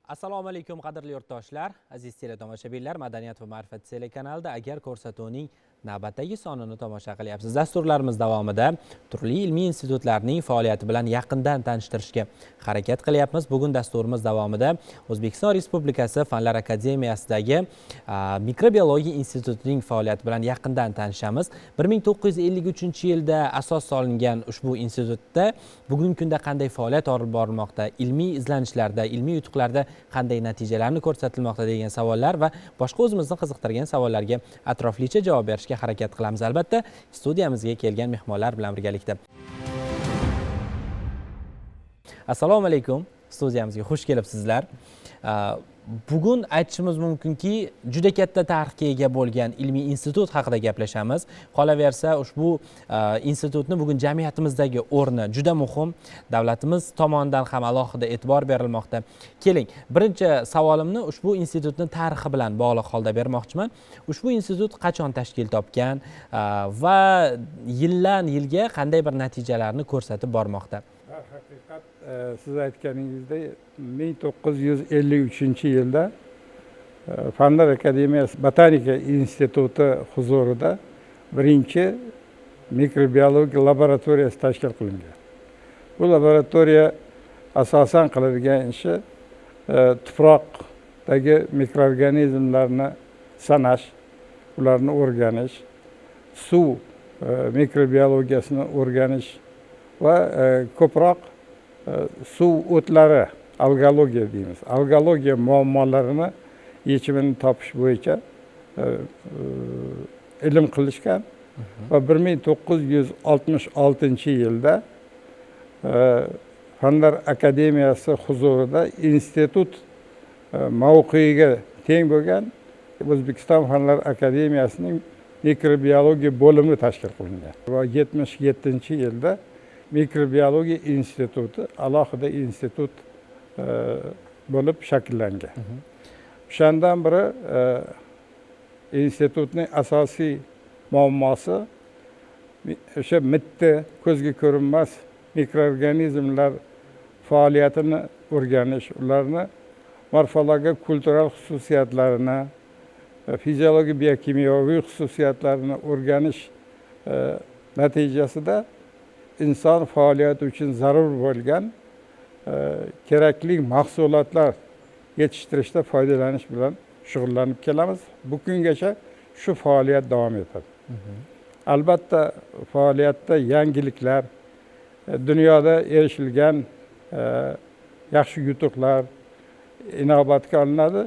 Assalomu alaykum, qadrli yurtdoshlar, aziz teletomoshabinlar. Madaniyat va ma'rifat telekanalida Agar ko'rsatuvining navbatdagi sonini tomosha qilyapsiz. Dasturlarimiz davomida turli ilmiy institutlarning faoliyati bilan yaqindan tanishtirishga harakat qilyapmiz. Bugun dasturimiz davomida O'zbekiston Respublikasi Fanlar akademiyasidagi Mikrobiologiya institutining faoliyati bilan yaqindan tanishamiz. 1953-yilda asos solingan ushbu institutda bugungi kunda qanday faoliyat olib borilmoqda, ilmiy izlanishlarda, ilmiy yutuqlarda qanday natijalarni ko'rsatilmoqda degan savollar va boshqa o'zimizni qiziqtirgan savollarga atroflicha javob berishga harakat qilamiz, albatta, studiyamizga kelgan mehmonlar bilan birgalikda. Assalomu alaykum, studiyamizga xush kelibsizlar. Bugun aytishimiz mumkinki, juda katta tarixga ega bo'lgan ilmiy institut haqida gaplashamiz. Qolaversa, ushbu institutni bugun jamiyatimizdagi o'rni juda muhim, davlatimiz tomonidan ham alohida e'tibor berilmoqda. Keling, birinchi savolimni ushbu institutni tarixi bilan bog'liq holda bermoqchiman. Ushbu institut qachon tashkil topgan va yildan yilga qanday bir natijalarni ko'rsatib bormoqda? Haqiqat, siz aytganingizdek, 1953-yilda Fanlar akademiyasi Botanika instituti huzurida birinchi mikrobiologiya laboratoriyasi tashkil qilingan. Bu laboratoriya asosan qiladigan ishi tuproqdagi mikroorganizmlarni sanash, ularni o'rganish, suv mikrobiologiyasini o'rganish va ko'proq suv o'tlari, algologiya deymiz, algologiya muammolarini yechimini topish bo'yicha ilm qilishgan. Va 1966-yilda Fanlar akademiyasi huzurida institut mavqeiga teng bo'lgan O'zbekiston Fanlar akademiyasining mikrobiologiya bo'limi tashkil qilingan va 77-yilda Mikrobiologiya instituti alohida institut bo'lib shakllangan. O'shandan beri institutning asosiy muammosi o'sha mitti, ko'zga ko'rinmas mikroorganizmlar faoliyatini o'rganish, ularni morfologik, kultural xususiyatlarini, fiziologik, biokimyoviy xususiyatlarini o'rganish natijasida inson faoliyati uchun zarur bo'lgan kerakli mahsulotlar yetishtirishda foydalanish bilan shug'ullanib kelamiz. Bu kungacha shu faoliyat davom etadi. Albatta, faoliyatda yangiliklar, dunyoda erishilgan yaxshi yutuqlar inobatga olinadi.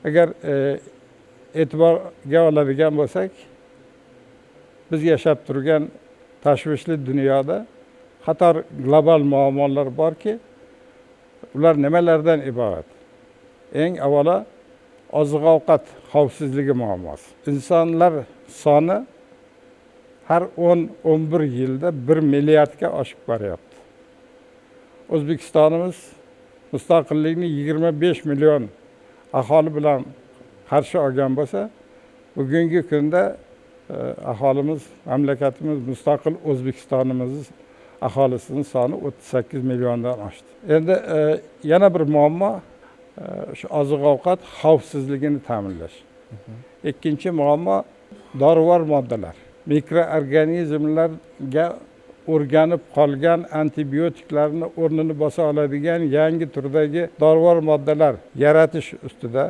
Agar e'tiborga oladigan bo'lsak, biz yashab turgan tashvishli dunyoda qator global muammolar borki, ular nimalardan iborat? Eng avvalo, oziq ovqat xavfsizligi muammosi. Insonlar soni har 10-11 yilda 1 milliardga oshib boryapti. O'zbekistonimiz mustaqillikni 25 million aholi bilan qarshi olgan bo'lsa, bugungi kunda aholimiz, mamlakatimiz, mustaqil O'zbekistonimiz aholisini soni 38 milliondan oshdi. Endi yana bir muammo shu oziq ovqat xavfsizligini ta'minlash. Ikkinchi muammo dorivor moddalar, mikroorganizmlarga o'rganib qolgan antibiotiklarni o'rnini bosa oladigan yangi turdagi dorivor moddalar yaratish ustida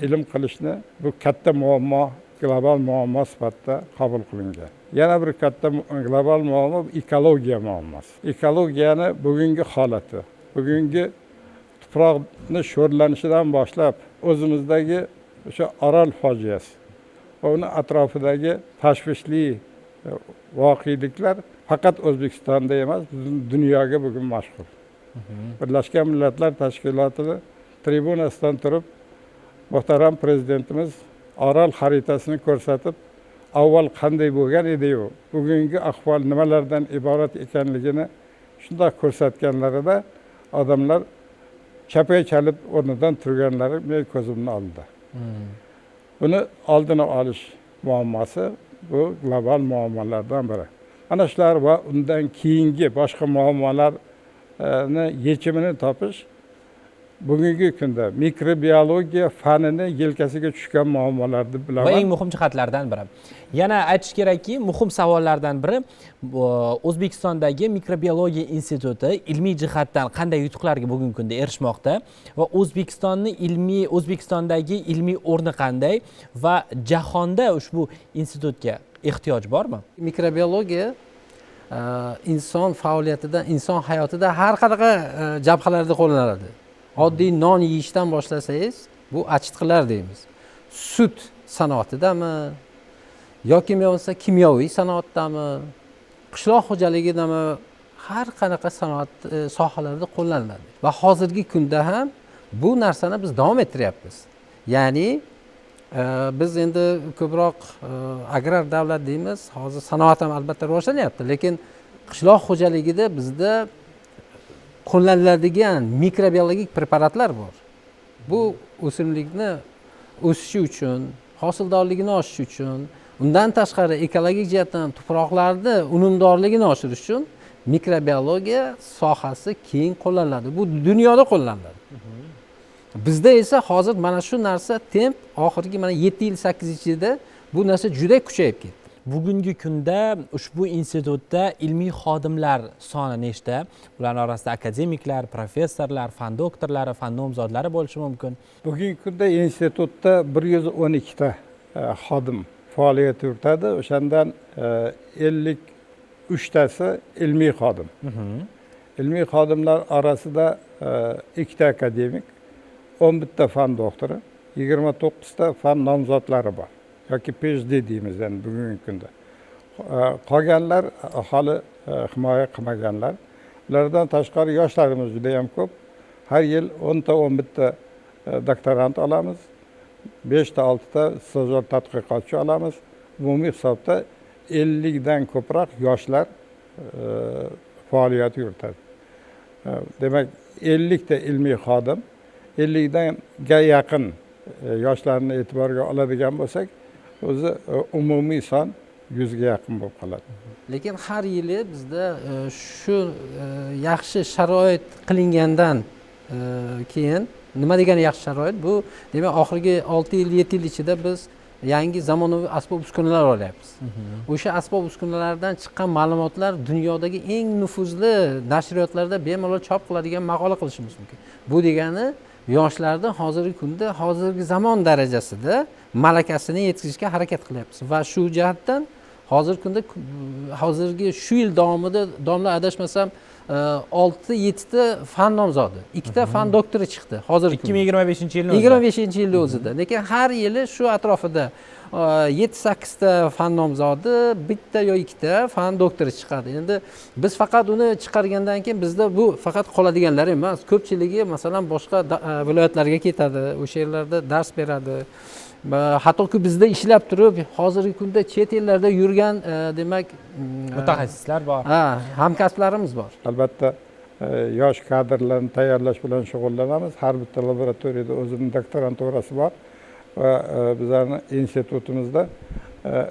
ilm qilishni, bu katta muammo, global muammo sifatida qabul qilingan. Yana bir katta global muammo ekologiya muammosi. Ekologiyani bugungi holati, bugungi tuproqni sho'rlanishidan boshlab, o'zimizdagi o'sha Orol fojiasi va uni atrofidagi tashvishli voqeliklar faqat O'zbekistonda emas, butun dunyoga bugun mashhur. Birlashgan Millatlar Tashkilotini tribunasidan turib muhtaram prezidentimiz Orol xaritasini ko'rsatib, avval qanday bo'lgan ediyu, bugungi ahvol nimalardan iborat ekanligini shundoq ko'rsatganlarida odamlar chapak chalib o'rnidan turganlari men ko'zimni oldida. Buni oldini olish muammosi, bu global muammolardan biri. Mana shular va undan keyingi boshqa muammolarni yechimini topish Bugungi kunda mikrobiologiya fanini yelkasiga tushgan muammolar deb bilaman. Va eng muhim jihatlardan biri. Yana aytish kerakki, muhim savollardan biri O'zbekistondagi mikrobiologiya instituti ilmiy jihatdan qanday yutuqlarga bugungi kunda erishmoqda va O'zbekistondagi ilmiy o'rni qanday va jahonda ushbu institutga ehtiyoj bormi? Mikrobiologiya inson faoliyatida, inson hayotida har qanaqa jabhalarda qo'llaniladi. Oddiy non yeyishdan boshlasangiz, bu achitqilar deymiz. Sut sanoatidami yoki bo'lmasa kimyoviy sanoatdami, qishloq xo'jaligidami, har qanaqa sanoat sohalarida qo'llaniladi. Va hozirgi kunda ham bu narsani biz davom ettiryapmiz. Ya'ni biz endi ko'proq agrar davlat deymiz, hozir sanoat ham albatta rivojlanyapti, lekin qishloq xo'jaligida bizda qo'llaniladigan mikrobiologik preparatlar bor. Bu o'simlikni o'sishi uchun, hosildorligini oshish uchun, undan tashqari ekologik jihatdan tuproqlarni unumdorligini oshirish uchun mikrobiologiya sohasi keng qo'llaniladi. Bu dunyoda qo'llaniladi. Bizda esa hozir mana shu narsa temp oxirgi mana 7 yil 8 yil ichida bu narsa juda kuchayib ketdi. Bugungi kunda ushbu institutda ilmiy xodimlar soni nechta? Ularning orasida akademiklar, professorlar, fan doktorlari, fan nomzodlari bo'lishi mumkin. Bugungi kunda institutda 112 ta xodim faoliyat yuritadi. O'shandan 53 tasi ilmiy xodim. Ilmiy xodimlar orasida 2 ta akademik, 11 ta fan doktori, 29 ta fan nomzodlari bor. Yoki PhD deymiz endi bugungi kunda. Qolganlar hali himoya qilmaganlar. Ulardan tashqari yoshlarimiz juda ham ko'p. Har yil 10 ta 11 ta doktorant olamiz. 5 ta 6 ta stajyor tadqiqotchi olamiz. Umumiy hisobda 50 dan ko'proq yoshlar faoliyat yuritadi. Demak, 50 ta ilmiy xodim, 50 danga yaqin yoshlarni e'tiborga oladigan bo'lsak, o'zi umumiy son 100 ga yaqin bo'lib qoladi. Lekin har yili bizda shu yaxshi sharoit qilingandan keyin, nima degani yaxshi sharoit? Bu demak oxirgi 6 yil, 7 yil ichida biz yangi zamonaviy asbob uskunalar olyapmiz. O'sha asbob uskunalardan chiqqan ma'lumotlar dunyodagi eng nufuzli nashriyotlarda bemalol chop qiladigan maqola qilishimiz mumkin. Bu degani yoshlarni hozirgi kunda hozirgi zamon darajasida malakasini yetkazishga harakat qilyapmiz va shu jihatdan hozirgi kunda hozirgi shu yil davomida domla adashmasam 6-7 ta fan nomzodi, 2 ta fan doktori chiqdi hozirgi 2025-yilning o'zida. 25-yilning o'zida. Lekin har yili shu atrofida 7-8 ta fan nomzodi, bitta yo ikkita fan doktori chiqadi. Endi biz faqat uni chiqargandan keyin bizda bu faqat qoladiganlar emas, ko'pchiligi masalan boshqa viloyatlarga ketadi, o'sha yerlarda dars beradi. Hattoki bizda ishlab turib hozirgi kunda chet ellarda yurgan demak mutaxassislar bor. Ha, hamkasblarimiz bor. Albatta yosh kadrlarni tayyorlash bilan shug'ullanamiz. Har bitta laboratoriyada o'zining doktoranturasi bor va bizlarning institutimizda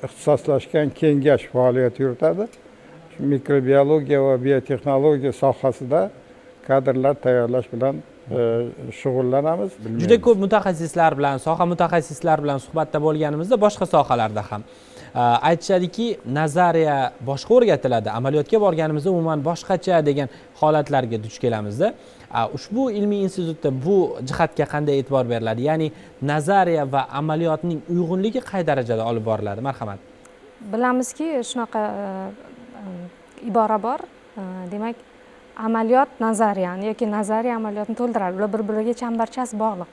ixtisoslashgan kengash faoliyat yuritadi. Mikrobiologiya va biotexnologiya sohasida kadrlar tayyorlash bilan shug'ullanamiz. Juda ko'p mutaxassislar bilan, soha mutaxassislari bilan suhbatda bo'lganimizda boshqa sohalarda ham aytishadiki, nazariya boshqa o'rgatiladi, amaliyotga borganimizda umuman boshqacha degan holatlarga duch kelamizda. Ushbu ilmiy institutda bu jihatga qanday e'tibor beriladi? Ya'ni nazariya va amaliyotning uyg'unligi qay darajada olib boriladi? Marhamat. Bilamizki, shunaqa ibora bor. Demak, amaliyot nazariyani yoki nazariya amaliyotni to'ldiradi. Ular bir-biriga chambarchas bog'liq.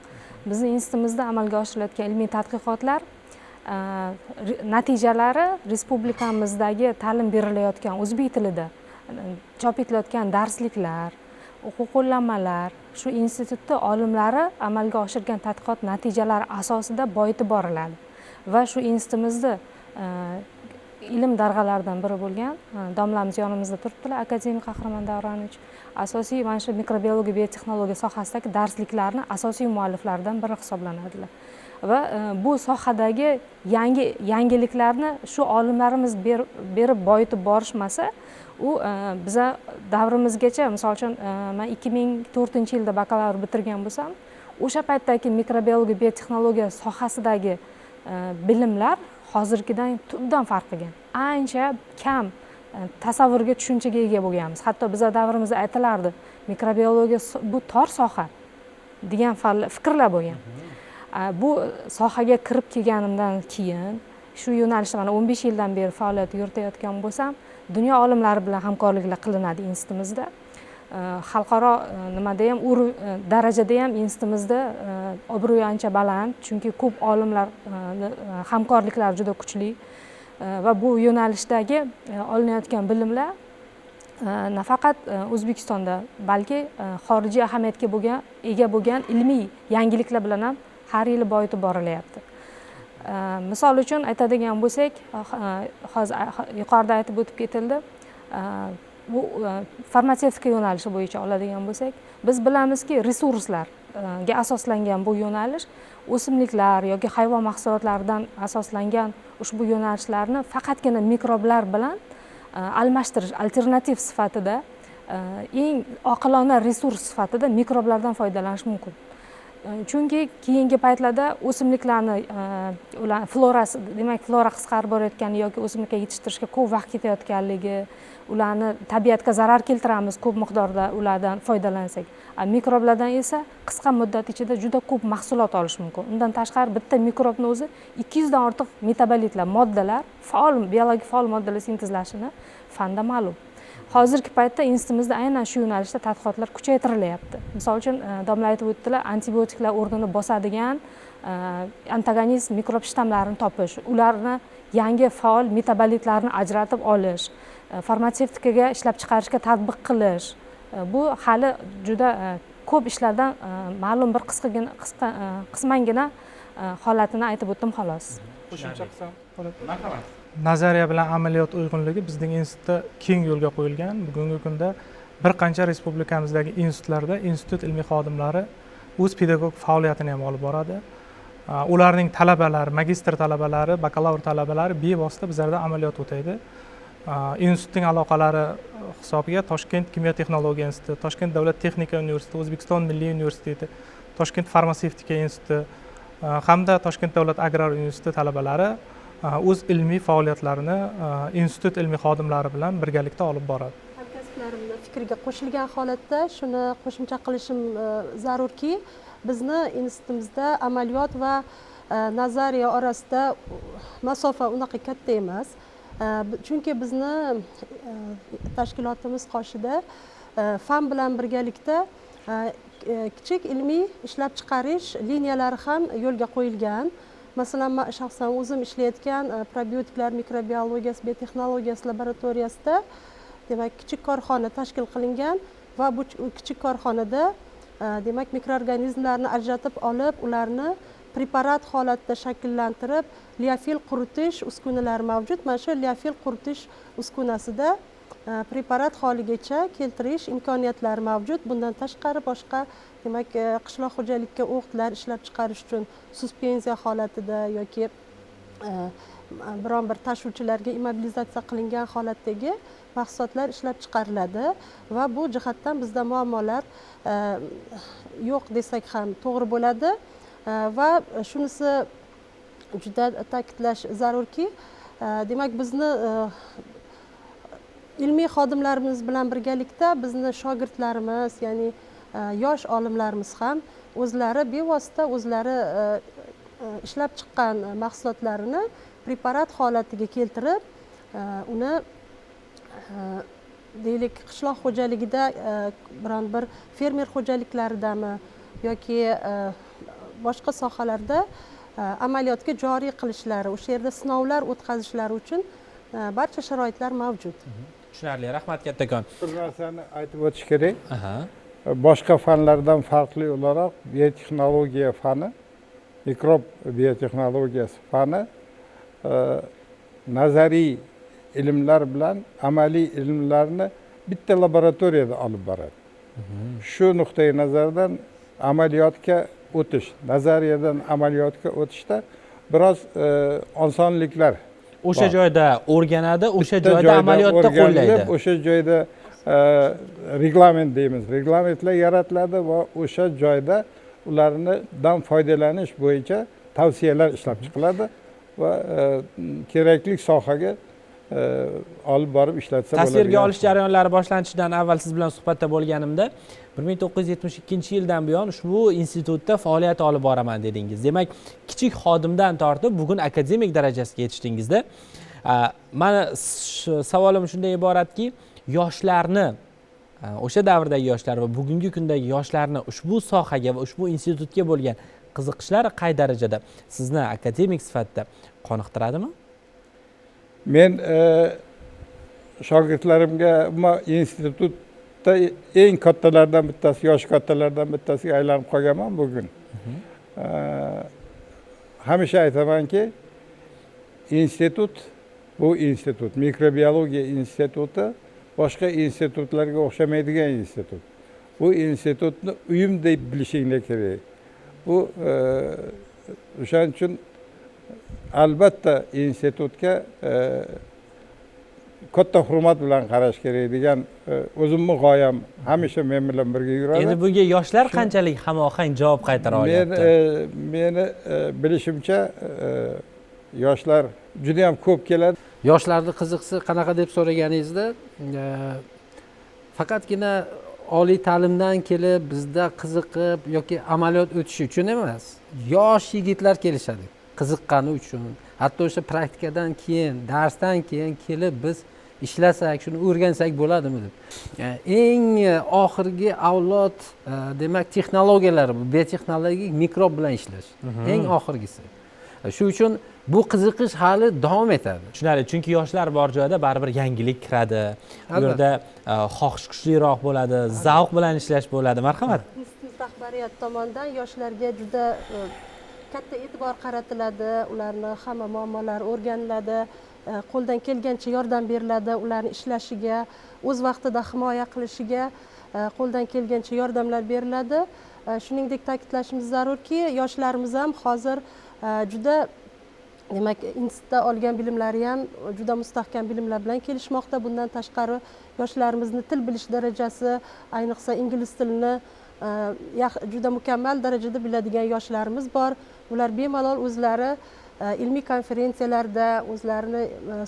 Bizning institutimizda amalga oshirilayotgan ilmiy tadqiqotlar natijalari respublikamizdagi ta'lim berilayotgan o'zbek tilida chop etilayotgan darsliklar, o'quv qo'llanmalar, shu institutda olimlari amalga oshirgan tadqiqot natijalari asosida boyitib boriladi. Va shu institutimizda ilm darg'alaridan biri bo'lgan domlamiz yonimizda turibdilar, akademik Qahramon Davronovich asosiy mana shu mikrobiologiya biotexnologiya sohasidagi darsliklarni asosiy mualliflaridan biri hisoblanadilar. Va bu sohadagi yangi yangiliklarni shu olimlarimiz berib boyitib borishmasa, U biza davrimizgacha, misol uchun, man 2004-yilda bakalavr bitirgan bo'lsam, o'sha paytdagi mikrobiologiya, biotexnologiya sohasidagi bilimlar hozirgidan tubdan farq qilgan. Ancha kam tasavvurga, tushunchaga ega bo'lganmiz. Hatto biza davrimizda aytilardi, mikrobiologiya bu tor soha degan fikrlar bo'lgan. Bu sohaga kirib kelganimdan keyin shu yo'nalishda mana 15 yildan beri faoliyat yuritayotgan bo'lsam, dunyo olimlari bilan hamkorliklar qilinadi institutimizda. Xalqaro nimada ham, darajada ham institutimizda obro'yi ancha baland, chunki ko'p olimlar hamkorliklari juda kuchli va bu yo'nalishdagi olinayotgan bilimlar nafaqat O'zbekistonda, balki xorijiy ahamiyatga ega bo'lgan ilmiy yangiliklar bilan ham har yili boyitib borilyapti. Misol uchun aytadigan bo'lsak, hozir yuqorida aytib o'tib ketildi, bu farmatsevtika yo'nalishi bo'yicha oladigan bo'lsak, biz bilamizki, resurslarga asoslangan bu yo'nalish o'simliklar yoki hayvon mahsulotlaridan asoslangan ushbu yo'nalishlarni faqatgina mikroblar bilan almashtirish, alternativ sifatida, eng oqilona resurs sifatida mikroblardan foydalanish mumkin. Chunki keyingi paytlarda o'simliklarni ular florasi, demak flora qisqarib borayotgani yoki o'simlikka yetishtirishga ko'p vaqt ketayotganligi, ularni tabiatga zarar keltiramiz ko'p miqdorda ulardan foydalansak. Mikroblardan esa qisqa muddat ichida juda ko'p mahsulot olish mumkin. Undan tashqari bitta mikrobni o'zi 200 dan ortiq metabolitlar, moddalar, faol biologik faol moddalar sintezlashini fanda ma'lum. Hozirgi paytda institutimizda aynan shu yo'nalishda tadqiqotlar kuchaytirilyapti. Misol uchun, domla aytib o'tdilar, antibiotiklar o'rnini bosadigan antagonist mikrob shtammlarini topish, ularni yangi faol metabolitlarni ajratib olish, farmatsevtikaga ishlab chiqarishga tatbiq qilish. Bu hali juda ko'p ishlardan ma'lum bir qismangina holatini aytib o'tdim xolos. Qo'shimcha qilsam bo'ladi. Marhamat. Nazariya bilan amaliyot uyg'unligi bizning institutda keng yo'lga qo'yilgan. Bugungi kunda bir qancha respublikamizdagi institutlarda institut ilmiy xodimlari o'z pedagog faoliyatini ham olib boradi. Ularning talabalari, magistr talabalari, bakalavr talabalari bevosita bizlarda amaliyot o'taydi. Institutning aloqalari hisobiga Toshkent kimyo texnologiya instituti, Toshkent davlat texnika universiteti, O'zbekiston milliy universiteti, Toshkent farmatsevtika instituti hamda Toshkent davlat agrar universiteti talabalari o'z ilmiy faoliyatlarini institut ilmiy xodimlari bilan birgalikda olib boradi. Hamkasblarimni fikriga qo'shilgan holatda shuni qo'shimcha qilishim zarurki, bizni institutimizda amaliyot va nazariya orasida masofa unaqa katta emas. Chunki bizni tashkilotimiz qoshida fan bilan birgalikda kichik ilmiy ishlab chiqarish liniyalari ham yo'lga qo'yilgan. Masalan, men shaxsan o'zim ishlayotgan probiotiklar mikrobiologiyasi, biotexnologiyasi laboratoriyasida demak kichik korxona tashkil qilingan va bu kichik korxonada demak mikroorganizmlarni ajratib olib, ularni preparat holatida shakllantirib, liofil quritish uskunalari mavjud. Mana shu liofil quritish uskunasida preparat holigacha keltirish imkoniyatlari mavjud. Bundan tashqari boshqa demak qishloq xo'jalikka o'qlar ishlab chiqarish uchun suspenziya holatida yoki biron bir tashuvchilarga immobilizatsiya qilingan holatdagi mahsulotlar ishlab chiqariladi va bu jihatdan bizda muammolar yo'q desak ham to'g'ri bo'ladi. Va shunisi juda ta'kidlash zarurki, demak bizni ilmiy xodimlarimiz bilan birgalikda bizni shogirdlarimiz, ya'ni yosh olimlarimiz ham o'zlari bevosita o'zlari ishlab chiqqan mahsulotlarini preparat holatiga keltirib, uni deylik qishloq xo'jaligida biron bir fermer xo'jaliklaridami yoki boshqa sohalarda amaliyotga joriy qilishlari, o'sha yerda sinovlar o'tkazishlari uchun barcha sharoitlar mavjud. Tushunarli, rahmat kattakon. Bir narsani aytib o'tish kerak. Boshqa fanlardan farqli o'laroq biotexnologiya fani, mikrob biotexnologiyasi fani nazariy ilmlar bilan amaliy ilmlarni bitta laboratoriyada olib boradi. Shu nuqtai nazardan amaliyotga o'tish, nazariyadan amaliyotga o'tishda biroz osonliklar O'sha joyda o'rganadi, o'sha joyda amaliyotda qo'llaydi. O'sha joyda reglament deymiz, reglamentlar yaratiladi va o'sha joyda ulardan foydalanish bo'yicha tavsiyalar ishlab chiqiladi va kerakli sohaga olib borib ishlatsa bo'ladi. Tasvirga olish jarayonlari boshlanishidan avval siz bilan suhbatda bo'lganimda 1972-yildan buyon ushbu institutda faoliyat olib boraman dedingiz. Demak, kichik xodimdan tortib bugun akademik darajasiga yetishtingizda. Mani savolim shundan iboratki, yoshlarni, o'sha davrdagi yoshlar va bugungi kundagi yoshlarni ushbu sohaga va ushbu institutga bo'lgan qiziqishlari qay darajada sizni akademik sifatida qoniqtiradimi? Men shogirdlarimga institutda eng kattalardan bittasi, yosh kattalardan bittasiga aylanib qolganman bugun. Hamisha aytamanki, institut bu institut, mikrobiologiya instituti boshqa institutlarga o'xshamaydigan institut. Bu institutni uyim deb bilishinglar kerak. Bu o'shaning uchun albatta institutga katta hurmat bilan qarash kerak degan o'zimni g'oyam hamisha men bilan birga yuradi. Endi bunga yoshlar qanchalik hamohang javob qaytara olyapti? Meni bilishimcha yoshlar juda ham ko'p keladi. Yoshlarni qiziqishi qanaqa deb so'raganingizda, faqatgina oliy ta'limdan kelib bizda qiziqib yoki amaliyot o'tishi uchun emas, yosh yigitlar kelishadi qiziqqani uchun. Hatto o'sha praktikadan keyin, darsdan keyin kelib biz ishlasak, shuni o'rgansak bo'ladimi deb. Eng oxirgi avlod demak texnologiyalar, biotexnologik mikrob bilan ishlash eng oxirgisi. Shu uchun bu qiziqish hali davom etadi. Tushunarli, chunki yoshlar bor joyda baribir yangilik kiradi. U yerda xohish kuchliroq bo'ladi, zavq bilan ishlash bo'ladi. Marhamat. Institut rahbariyati tomonidan yoshlarga juda katta e'tibor qaratiladi, ularni hamma muammolari o'rganiladi, qo'ldan kelgancha yordam beriladi, ularni ishlashiga, o'z vaqtida himoya qilishiga qo'ldan kelgancha yordamlar beriladi. Shuningdek ta'kidlashimiz zarurki, yoshlarimiz ham hozir juda demak institutda olgan bilimlari ham juda mustahkam bilimlar bilan kelishmoqda. Bundan tashqari yoshlarimizni til bilish darajasi, ayniqsa ingliz tilini juda mukammal darajada biladigan yoshlarimiz bor. Ular bemalol o'zlari ilmiy konferensiyalarda o'zlarini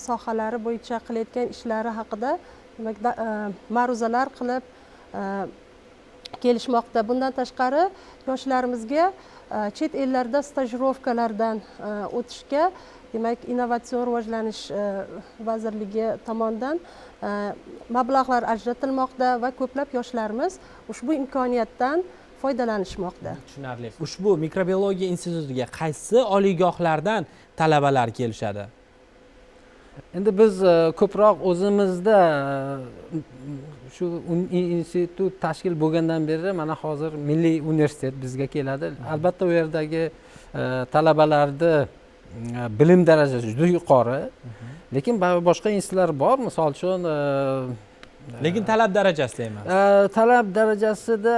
sohalari bo'yicha qilayotgan ishlari haqida demak ma'ruzalar qilib kelishmoqda. Bundan tashqari yoshlarimizga chet ellarda stajirovkalardan o'tishga demak innovatsion rivojlanish vazirligi tomonidan mablag'lar ajratilmoqda va ko'plab yoshlarimiz ushbu imkoniyatdan foydalanishmoqda. Tushunarli. Ushbu mikrobiologiya institutiga qaysi oliygohlardan talabalar kelishadi? Endi biz ko'proq o'zimizda shu institut tashkil bo'lgandan beri mana hozir Milliy universitet bizga keladi. Albatta u yerdagi talabalarni bilim darajasi juda yuqori. Lekin boshqa institutlar bor, misol uchun lekin talab darajasida emas. Talab darajasida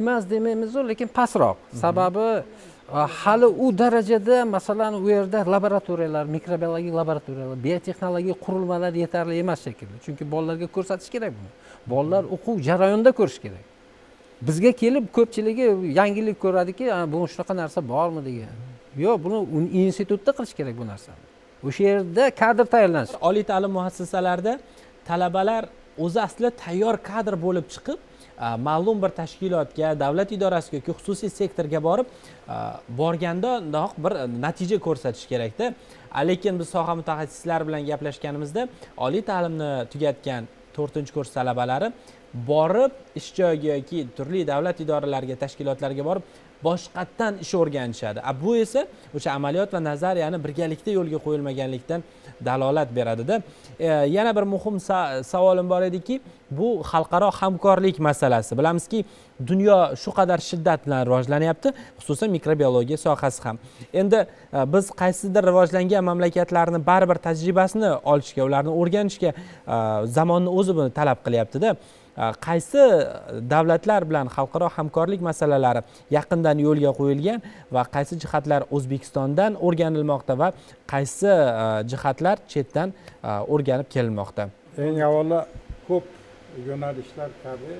emas demaymiz-u, lekin pastroq. Sababi hali u darajada, masalan, u yerda laboratoriyalar, mikrobiologik laboratoriyalar, biotexnologik qurilmalar yetarli emas shekilli. Chunki bolalarga ko'rsatish kerak buni. Bolalar o'quv jarayonida ko'rish kerak. Bizga kelib ko'pchiligi yangilik ko'radiki, bu shunaqa narsa bormi degan. Yo'q, buni institutda qilish kerak bu narsani. O'sha yerda kadr tayyorlanish. Oliy ta'lim muassasalarida talabalar o'zi aslida tayyor kadr bo'lib chiqib, ma'lum bir tashkilotga, davlat idorasiga yoki xususiy sektorga borib, borganda bir natija ko'rsatish kerakda. Lekin biz soha mutaxassislari bilan gaplashganimizda oliy ta'limni tugatgan 4-kurs talabalari borib ish joyiga yoki turli davlat idoralariga, tashkilotlarga borib boshqatdan ish o'rganishadi. Bu esa o'sha amaliyot va nazariyani birgalikda yo'lga qo'yilmaganlikdan dalolat beradida. Yana bir muhim savolim bor ediki, bu xalqaro hamkorlik masalasi. Bilamizki, dunyo shu qadar shiddat bilan rivojlanyapti, xususan mikrobiologiya sohasi ham. Endi biz qaysidir rivojlangan mamlakatlarni baribir tajribasini olishga, ularni o'rganishga zamonni o'zi buni talab qilyapti-da. Qaysi davlatlar bilan xalqaro hamkorlik masalalari yaqindan yo'lga qo'yilgan va qaysi jihatlar O'zbekistondan o'rganilmoqda va qaysi jihatlar chetdan o'rganib kelinmoqda? Eng avvalo ko'p yo'nalishlar kabi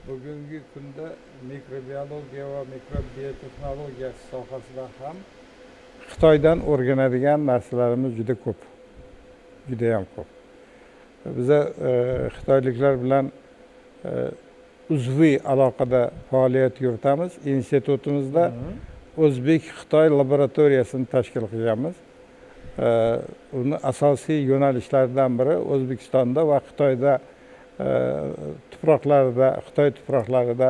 bugungi kunda mikrobiologiya va mikrobiotexnologiya sohasida ham Xitoydan o'rganadigan narsalarimiz juda ko'p, judayam ko'p. Biza xitoyliklar bilan uzviy aloqada faoliyat yuritamiz. Institutimizda o'zbek-xitoy laboratoriyasini tashkil qilganmiz. Uni asosiy yo'nalishlaridan biri O'zbekistonda va Xitoyda tuproqlarida, Xitoy tuproqlarida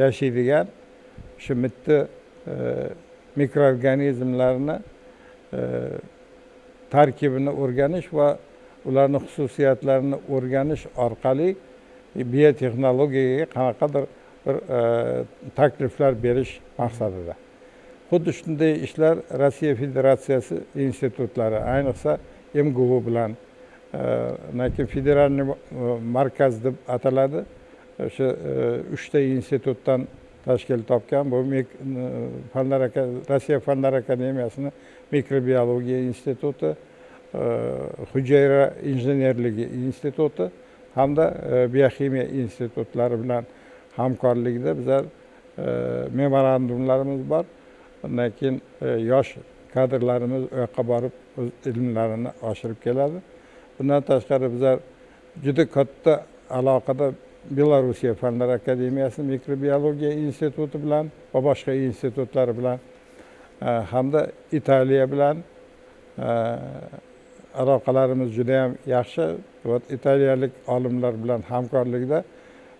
yashaydigan shu mitti mikroorganizmlarni tarkibini o'rganish va ularni xususiyatlarini o'rganish orqali biotexnologiyaga qanaqadir bir takliflar berish maqsadida. Xuddi shunday ishlar Rossiya Federatsiyasi institutlari, ayniqsa MGU bilan, Federalniy markaz deb ataladi, o'sha 3ta institutdan tashkil topgan bu Rossiya Fanlar Akademiyasining mikrobiologiya instituti, hujayra injenerligi instituti hamda bioximiya institutlari bilan hamkorlikda bizlar memorandumlarimiz bor. Undan keyin yosh kadrlarimiz u yoqqa borib o'z ilmlarini oshirib keladi. Bundan tashqari bizlar juda katta aloqada Belorussiya Fanlar Akademiyasi mikrobiologiya instituti bilan va boshqa institutlar bilan hamda Italiya bilan aloqalarimiz juda ham yaxshi. Va italiyalik olimlar bilan hamkorlikda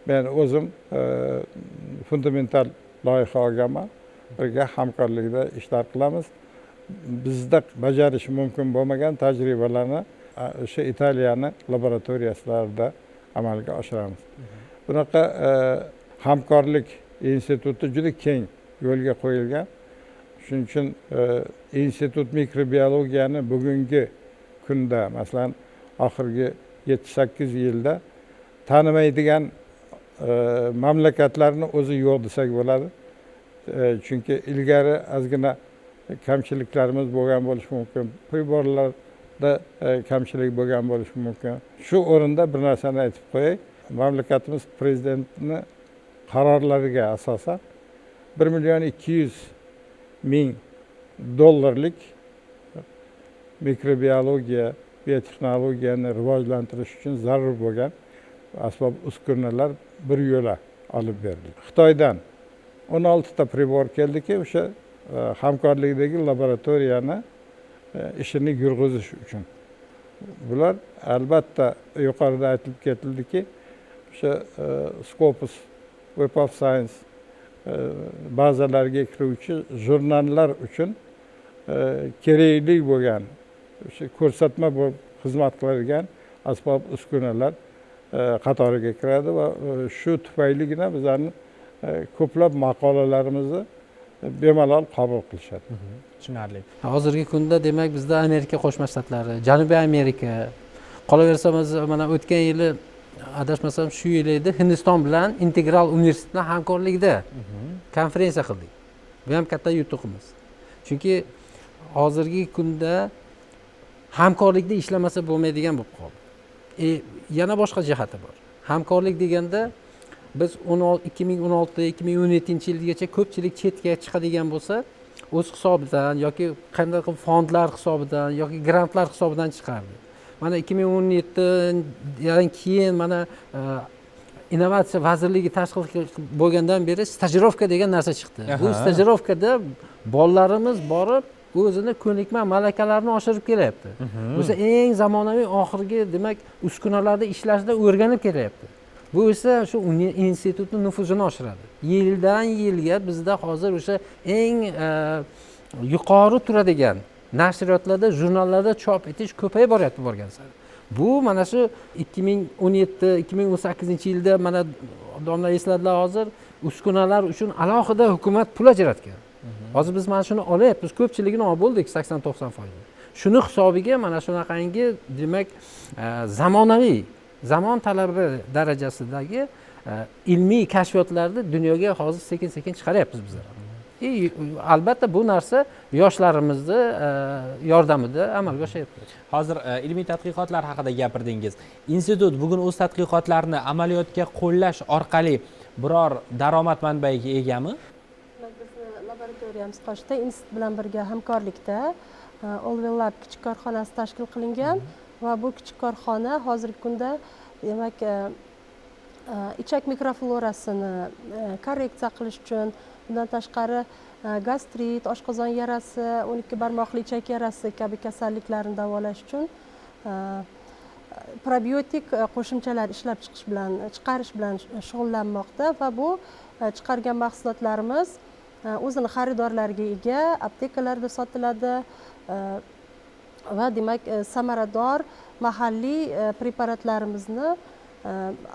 men o'zim fundamental loyiha olganman. Birga hamkorlikda ishlar qilamiz. Bizda bajarish mumkin bo'lmagan tajribalarni o'sha Italiyani laboratoriyalarida amalga oshiramiz. Bunaqa hamkorlik instituti juda keng yo'lga qo'yilgan. Shuning uchun institut mikrobiologiyani bugungi kunda, masalan, oxirgi 7-8 yilda tanimaydigan mamlakatlarni o'zi yo'q desak bo'ladi. Chunki ilgari ozgina kamchiliklarimiz bo'lgan bo'lishi mumkin, priborlarda kamchilik bo'lgan bo'lishi mumkin. Shu o'rinda bir narsani aytib qo'yay. Mamlakatimiz prezidentini qarorlariga asosan 1 200 000 dollarlik mikrobiologiya, biotexnologiyani rivojlantirish uchun zarur bo'lgan asbob uskunalar bir yo'la olib berildi. Xitoydan 16 ta pribor keldiki, o'sha hamkorlikdagi laboratoriyani ishini yurg'izish uchun. Bular albatta yuqorida aytilib ketildiki, o'sha Scopus, Web of Science bazalarga kiruvchi jurnallar uchun kerakli bo'lgan, o'sha ko'rsatma bo'lib xizmat qiladigan asbob uskunalar qatoriga kiradi va shu tufayligina bizlarni ko'plab maqolalarimizni bemalol qabul qilishadi. Tushunarli. Hozirgi kunda demak bizda Amerika Qo'shma Shtatlari, Janubiy Amerika, qolaversa mana o'tgan yili adashmasam shu yil edi, Hindiston bilan Integral universitet bilan hamkorlikda konferensiya qildik. Bu ham katta yutuqimiz. Chunki hozirgi kunda hamkorlikda ishlamasa bo'lmaydigan bo'lib qoldi. Yana boshqa jihati bor. Hamkorlik deganda biz 2016-2017 yilgacha ko'pchilik chetga chiqadigan bo'lsa, o'z hisobidan yoki qanday qilib fondlar hisobidan yoki grantlar hisobidan chiqardi. Mana 2017dan keyin mana innovatsiya vazirligi tashkil bo'lgandan beri stajirovka degan narsa chiqdi. Bu stajirovkada bolalarimiz borib o'zini ko'nikma malakalarini oshirib kelyapti. O'zi eng zamonaviy oxirgi demak uskunalarda ishlashda o'rganib kelyapti. Bu esa shu institutning nufuzini oshiradi. Yildan yilga bizda hozir o'sha eng yuqori turadigan nashriyotlarda, jurnallarda chop etish ko'payib boryapti borgan sari. Bu mana shu 2017-2018 yilda mana domla esladilar, hozir uskunalar uchun alohida hukumat pul ajratgan. Hozir biz mana shuni olyapmiz, ko'pchiligini olib bo'ldik, 80-90%. Shuni hisobiga mana shunaqangi demak zamonaviy Zamon talabi darajasidagi ilmiy kashfiyotlarni dunyoga hozir sekin-sekin chiqaryapmiz bizlar. Albatta bu narsa yoshlarimizni yordamida amalga oshyapti. Hozir ilmiy tadqiqotlar haqida gapirdingiz. Institut bugun o'z tadqiqotlarini amaliyotga qo'llash orqali biror daromad manbaiga egami? Bizni laboratoriyamiz qoshida institut bilan birga hamkorlikda Olvel Lab kichik korxonasi tashkil qilingan va bu kichik korxona hozirgi kunda demak ichak mikroflorasini korreksiya qilish uchun, bundan tashqari gastrit, oshqozon yarasi, 12 barmoqli ichak yarasi kabi kasalliklarni davolash uchun probiotik qo'shimchalar ishlab chiqarish bilan shug'ullanmoqda va bu chiqargan mahsulotlarimiz o'zini xaridorlariga ega, aptekalarda sotiladi va demak samarador mahalliy preparatlarimizni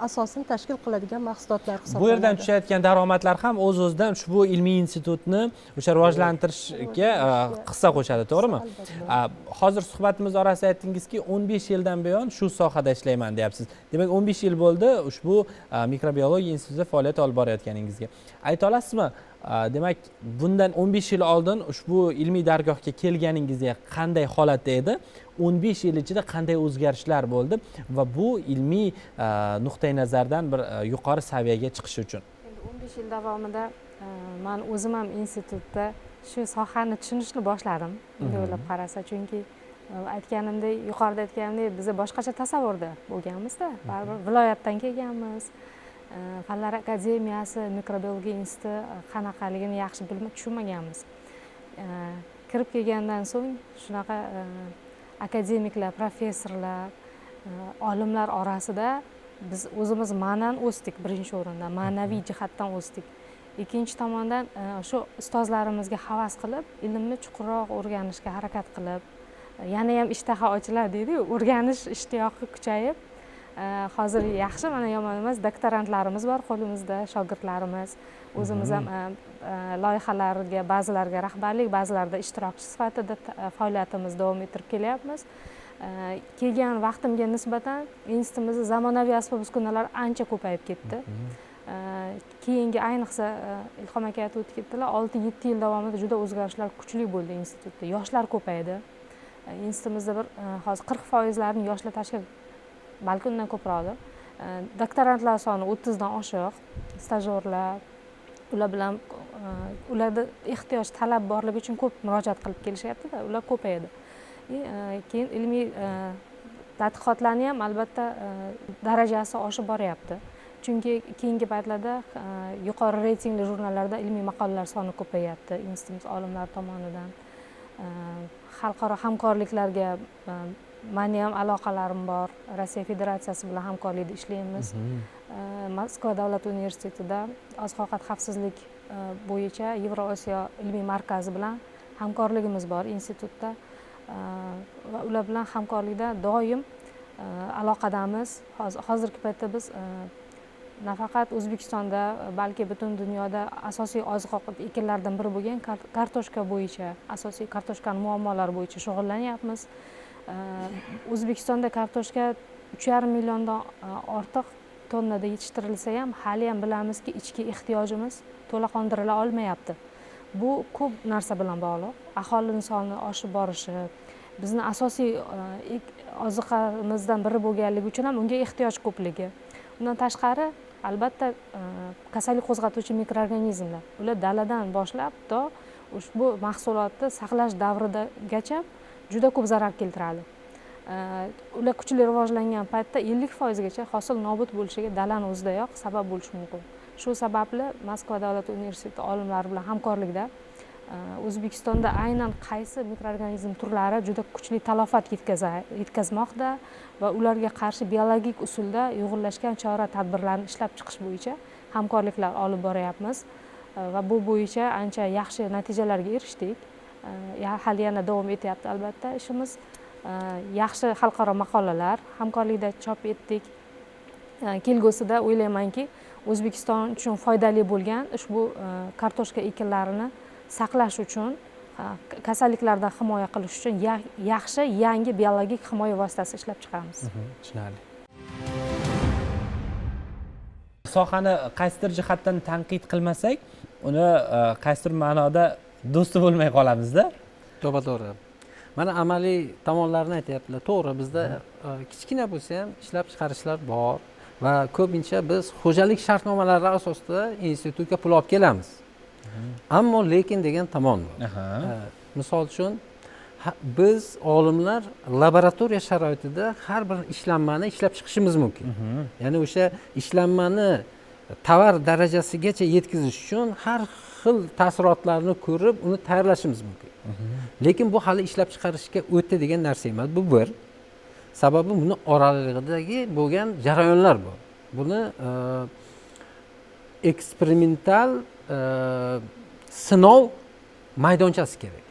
asosini tashkil qiladigan mahsulotlar hisoblanadi. Bu yerdan tushayotgan daromadlar ham o'z-o'zidan ushbu ilmiy institutni o'sha rivojlantirishga hissa qo'shadi, to'g'rimi? Hozir suhbatimiz orasida aytdingizki, 15 yildan buyon shu sohada ishlayman deyapsiz. Demak, 15 yil bo'ldi ushbu mikrobiologiya institutida faoliyat olib borayotganingizga. Ayta olasizmi? Demak, bundan 15 yil oldin ushbu ilmiy dargohga kelganingizda qanday holatda edi? 15 yil ichida qanday o'zgarishlar bo'ldi va bu ilmiy nuqtai nazardan bir yuqori saviyaga chiqish uchun? Endi 15 yil davomida men o'zim ham institutda shu sohani tushunishni boshladim, bunday o'ylab qarasa, chunki aytganimdek, yuqorida aytganimdek, biz boshqacha tasavvurda bo'lganmiz-da. Baribir viloyatdan kelganmiz. Fanlar akademiyasi mikrobiologiya instituti qanaqaligini yaxshi tushunmaganmiz. Kirib kelgandan so'ng shunaqa akademiklar, professorlar, olimlar orasida biz o'zimiz ma'nan o'sdik birinchi o'rinda, ma'naviy jihatdan o'sdik. Ikkinchi tomondan shu ustozlarimizga havas qilib, ilmni chuqurroq o'rganishga harakat qilib, yana ham ishtaha ochiladi deydi-yu, o'rganish ishtiyoqi kuchayib, hozir yaxshi, mana yomon emas, doktorantlarimiz bor qo'limizda, shogirdlarimiz, o'zimiz ham loyihalarga, ba'zilarga rahbarlik, ba'zilarida ishtirokchi sifatida faoliyatimizni davom ettirib kelyapmiz. Kelgan vaqtimga nisbatan institutimizda zamonaviy asbob-uskunalar ancha ko'payib ketdi. Keyingi, ayniqsa Ilhom aka aytib o'tib ketdilar, 6-7 yil davomida juda o'zgarishlar kuchli bo'ldi institutda. Yoshlar ko'paydi. Institutimizda bir hozir 40%larni yoshlar tashkil, balki undan ko'proqdir. Doktorantlar soni 30 dan oshiq, stajyorlar, ular bilan ularda ehtiyoj, talab borligi uchun ko'p murojaat qilib kelishyapti-da, ular ko'paydi. Keyin ilmiy tadqiqotlarni ham albatta darajasi oshib boryapti. Chunki keyingi paytlarda yuqori reytingli jurnallarda ilmiy maqolalar soni ko'payapti institutimiz olimlari tomonidan. Xalqaro hamkorliklarga meni ham aloqalarim bor. Rossiya Federatsiyasi bilan hamkorlikda ishlaymiz. Moskva davlat universitetida oziq-ovqat xavfsizlik bo'yicha Yevrosiyo ilmiy markazi bilan hamkorligimiz bor institutda. Va ular bilan hamkorlikda doim aloqadamiz. Hozirgi paytda biz nafaqat O'zbekistonda, balki butun dunyoda asosiy oziq-ovqat ekinlaridan biri bo'lgan kartoshka bo'yicha, asosiy kartoshkaning muammolari bo'yicha shug'ullanyapmiz. O'zbekistonda kartoshka 3,5 milliondan ortiq tonnada yetishtirilsa ham, hali ham bilamizki, ichki ehtiyojimiz to'la qondirila olmayapti. Bu ko'p narsa bilan bog'liq. Aholining soni oshib borishi, bizni asosiy oziqamizdan biri bo'lganligi uchun ham unga ehtiyoj ko'pligi. Undan tashqari, albatta, kasallik qo'zg'atuvchi mikroorganizmlar, ular daladan boshlab to ushbu mahsulotni saqlash davrigacha juda ko'p zarar keltiradi. Ular kuchli rivojlangan paytda 50% gacha hosil nobud bo'lishiga dalani o'zidayoq sabab bo'lishi mumkin. Shu sababli Moskva davlat universiteti olimlari bilan hamkorlikda O'zbekistonda aynan qaysi mikroorganizm turlari juda kuchli talofat yetkazmoqda va ularga qarshi biologik usulda uyg'unlashgan chora tadbirlarni ishlab chiqish bo'yicha hamkorliklar olib boryapmiz va bu bo'yicha ancha yaxshi natijalarga erishdik. Hali yana davom etyapti albatta ishimiz. Yaxshi xalqaro maqolalar hamkorlikda chop etdik. Kelgusida o'ylaymanki, O'zbekiston uchun foydali bo'lgan ushbu kartoshka ekinlarini saqlash uchun, kasalliklardan himoya qilish uchun yaxshi yangi biologik himoya vositasi ishlab chiqamiz. Tushunarli. Sohani qaysidir jihatdan tanqid qilmasak, uni qaysidir ma'noda do'sti bo'lmay qolamizda. To'g'ri. Mana amaliy tomonlarini aytyaptilar. To'g'ri, bizda kichkina bo'lsa ham ishlab chiqarishlar bor va ko'pincha biz xo'jalik shartnomalari asosida institutga pul olib kelamiz. Ammo lekin degan tomon bor. Misol uchun, biz olimlar laboratoriya sharoitida har bir ishlanmani ishlab chiqishimiz mumkin. Ya'ni o'sha ishlanmani tovar darajasigacha yetkazish uchun har xil ta'sirotlarni ko'rib, uni tayyorlashimiz mumkin. Lekin bu hali ishlab chiqarishga o'tdi degan narsa emas. Bu bir. Sababi buni oralig'idagi bo'lgan jarayonlar bor. Buni eksperimental sinov maydonchasi kerak.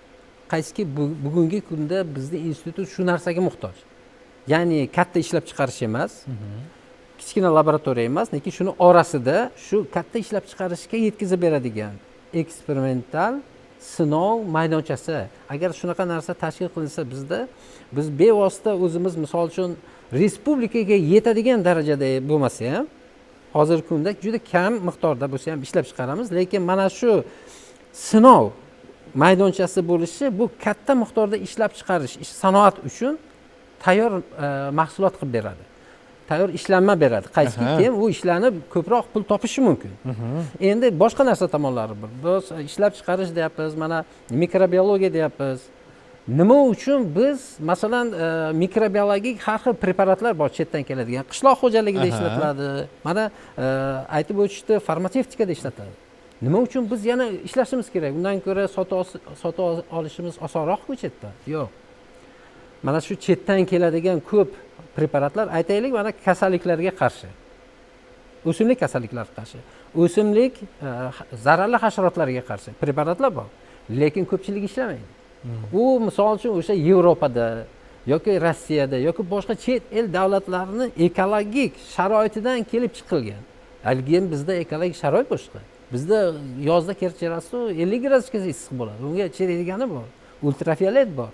Qaysiki bugungi kunda bizni institut shu narsaga muhtoj. Ya'ni katta ishlab chiqarish emas, kichkina laboratoriya emas, lekin shuni orasida shu katta ishlab chiqarishga yetkazib beradigan eksperimental sinov maydonchasi. Agar shunaqa narsa tashkil qilinsa bizda, biz bevosita o'zimiz misol uchun respublikaga yetadigan darajada bo'lmasa ham, hozirgi kunda juda kam miqdorda bo'lsa ham ishlab chiqaramiz, lekin mana shu sinov maydonchasi bo'lishi bu katta miqdorda ishlab chiqarish sanoat uchun tayyor mahsulot qilib beradi. Tayyor ishlanma beradi. Qaysiki keyin u ishlanib ko'proq pul topishi mumkin. Endi boshqa narsa tomonlari bor. Biz ishlab chiqarish deyapmiz, mana mikrobiologiya deyapmiz. Nima uchun biz masalan mikrobiologik har xil preparatlar bor chetdan keladigan. Qishloq xo'jaligida ishlatiladi. Mana aytib o'tishdi, farmatsevtikada ishlatiladi. Nima uchun biz yana ishlashimiz kerak? Undan ko'ra sotib olishimiz osonroq-ku chetdan. Yo'q. Mana shu chetdan keladigan ko'p preparatlar, aytaylik, mana kasalliklarga qarshi, o'simlik kasalliklariga qarshi, o'simlik zararli hasharotlarga qarshi preparatlar bor, lekin ko'pchilik ishlamaydi. U misol uchun o'sha Yevropada yoki Rossiyada yoki boshqa chet el davlatlarini ekologik sharoitidan kelib chiqilgan. Lekin bizda ekologik sharoit boshqa. Bizda yozda Kercherasu 50 gradusgacha issiq bo'ladi. Unga chidaydigani bor, ultrafiolet bor,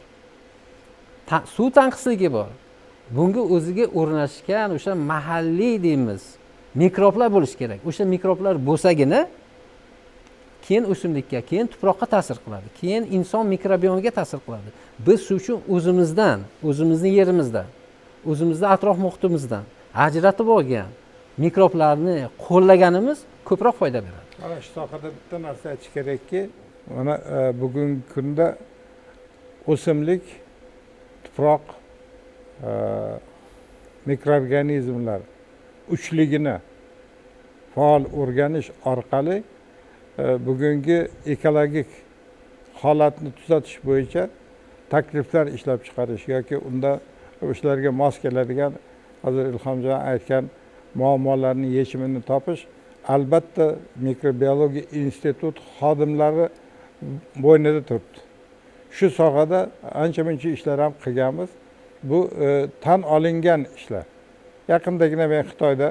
suv tanqisligi bor. Bunga o'ziga o'rnashgan o'sha mahalliy deymiz mikroblar bo'lishi kerak. O'sha mikroblar bo'lsagina keyin o'simlikka, keyin tuproqqa ta'sir qiladi, keyin inson mikrobiomiga ta'sir qiladi. Biz shu uchun o'zimizdan, o'zimizni yerimizdan, o'zimizni atrof muhitimizdan ajratib olgan mikroblarni qo'llaganimiz ko'proq foyda beradi. Mana shu sohada bitta narsa aytish kerakki, mana bugungi kunda o'simlik, tuproq, mikroorganizmlar uchligini faol o'rganish orqali bugungi ekologik holatni tuzatish bo'yicha takliflar ishlab chiqarish yoki unda o'shalarga mos keladigan hozir Ilhomjon aytgan muammolarning yechimini topish albatta mikrobiologiya institut xodimlari bo'ynida turibdi. Shu sohada ancha muncha ishlar ham qilganmiz. Bu tan olingan ishlar. Yaqindagina men Xitoyda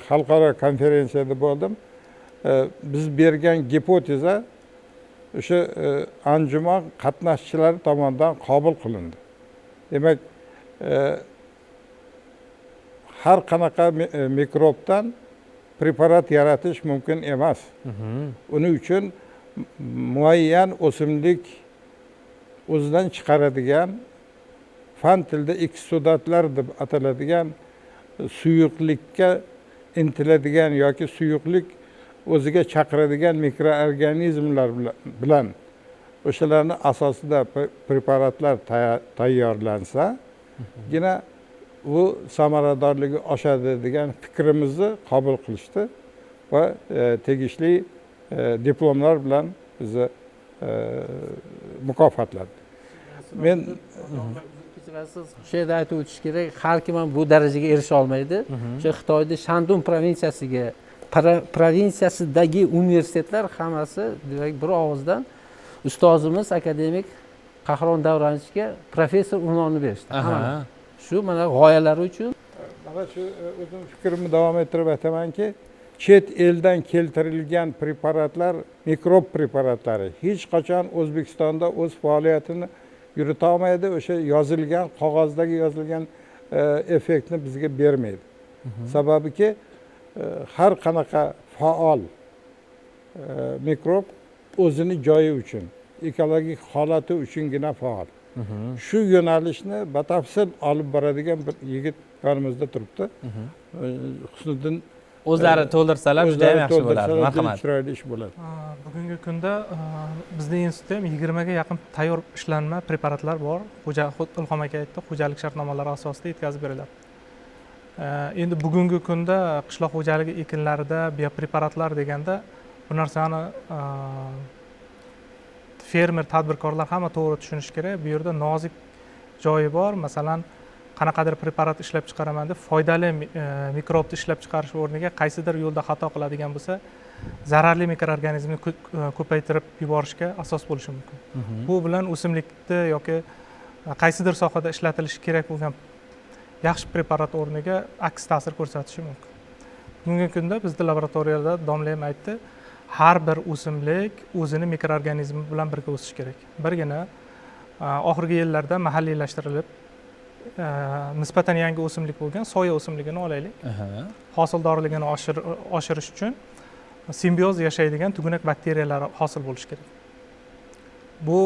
xalqaro konferensiyada bo'ldim. Biz bergan gipoteza o'sha anjuman qatnashchilari tomonidan qabul qilindi. Demak, har qanaqa mikrobdan preparat yaratish mumkin emas. Uning uchun muayyan o'simlik o'zidan chiqaradigan fan tilida eksudatlar deb ataladigan suyuqlikka intiladigan yoki suyuqlik o'ziga chaqiradigan mikroorganizmlar bilan o'shalarni asosida preparatlar tayyorlansa-gina bu samaradorligi oshadi degan fikrimizni qabul qilishdi va tegishli diplomlar bilan bizni mukofotladi. Men kechirasiz, shu yerda aytib o'tish kerak, har kim ham bu darajaga erisha olmaydi. O'sha Xitoyda Shandong provinsiyasiga provinsiyasidagi universitetlar hammasi demak bir ovozdan ustozimiz akademik Qahramon Davronovga professor unvonini berishdi. Shu mana g'oyalari uchun. Mana shu o'zim fikrimni davom ettirib aytamanki, chet eldan keltirilgan preparatlar, mikrob preparatlari hech qachon O'zbekistonda o'z faoliyatini yurita olmaydi. O'sha yozilgan qog'ozdagi yozilgan effektni bizga bermaydi. Sababiki Har qanaqa faol mikrob o'zini joyi uchun, ekologik holati uchungina faol. Shu yo'nalishni batafsil olib boradigan bir yigit yonimizda turibdi. Husniddin o'zlari to'ldirsalar juda ham yaxshi bo'lardi. Marhamat. Chiroyli ish bo'ladi. Bugungi kunda bizni institutda ham 20 ga yaqin tayyor ishlanma preparatlar bor. Ilhom aka aytdi, xo'jalik shartnomalari asosida yetkazib beriladi. Endi bugungi kunda qishloq xo'jaligi ekinlarida biopreparatlar deganda bu narsani fermer, tadbirkorlar hamma to'g'ri tushunishi kerak. Bu yerda nozik joyi bor. Masalan, qanaqadir preparat ishlab chiqaraman deb foydali mikrobni ishlab chiqarish o'rniga qaysidir yo'lda xato qiladigan bo'lsa, zararli mikroorganizmni ko'paytirib yuborishga asos bo'lishi mumkin. Bu bilan o'simlikni yoki qaysidir sohada ishlatilishi kerak bo'lgan yaxshi preparat o'rniga aks ta'sir ko'rsatishi mumkin. Bugungi kunda bizda laboratoriyada domla ham aytdi, har bir o'simlik o'zini mikroorganizmi bilan birga o'sishi kerak. Birgina oxirgi yillarda mahalliylashtirilib nisbatan yangi o'simlik bo'lgan soya o'simligini olaylik. Hosildorligini oshirish uchun simbioz yashaydigan tugunak bakteriyalar hosil bo'lishi kerak. Bu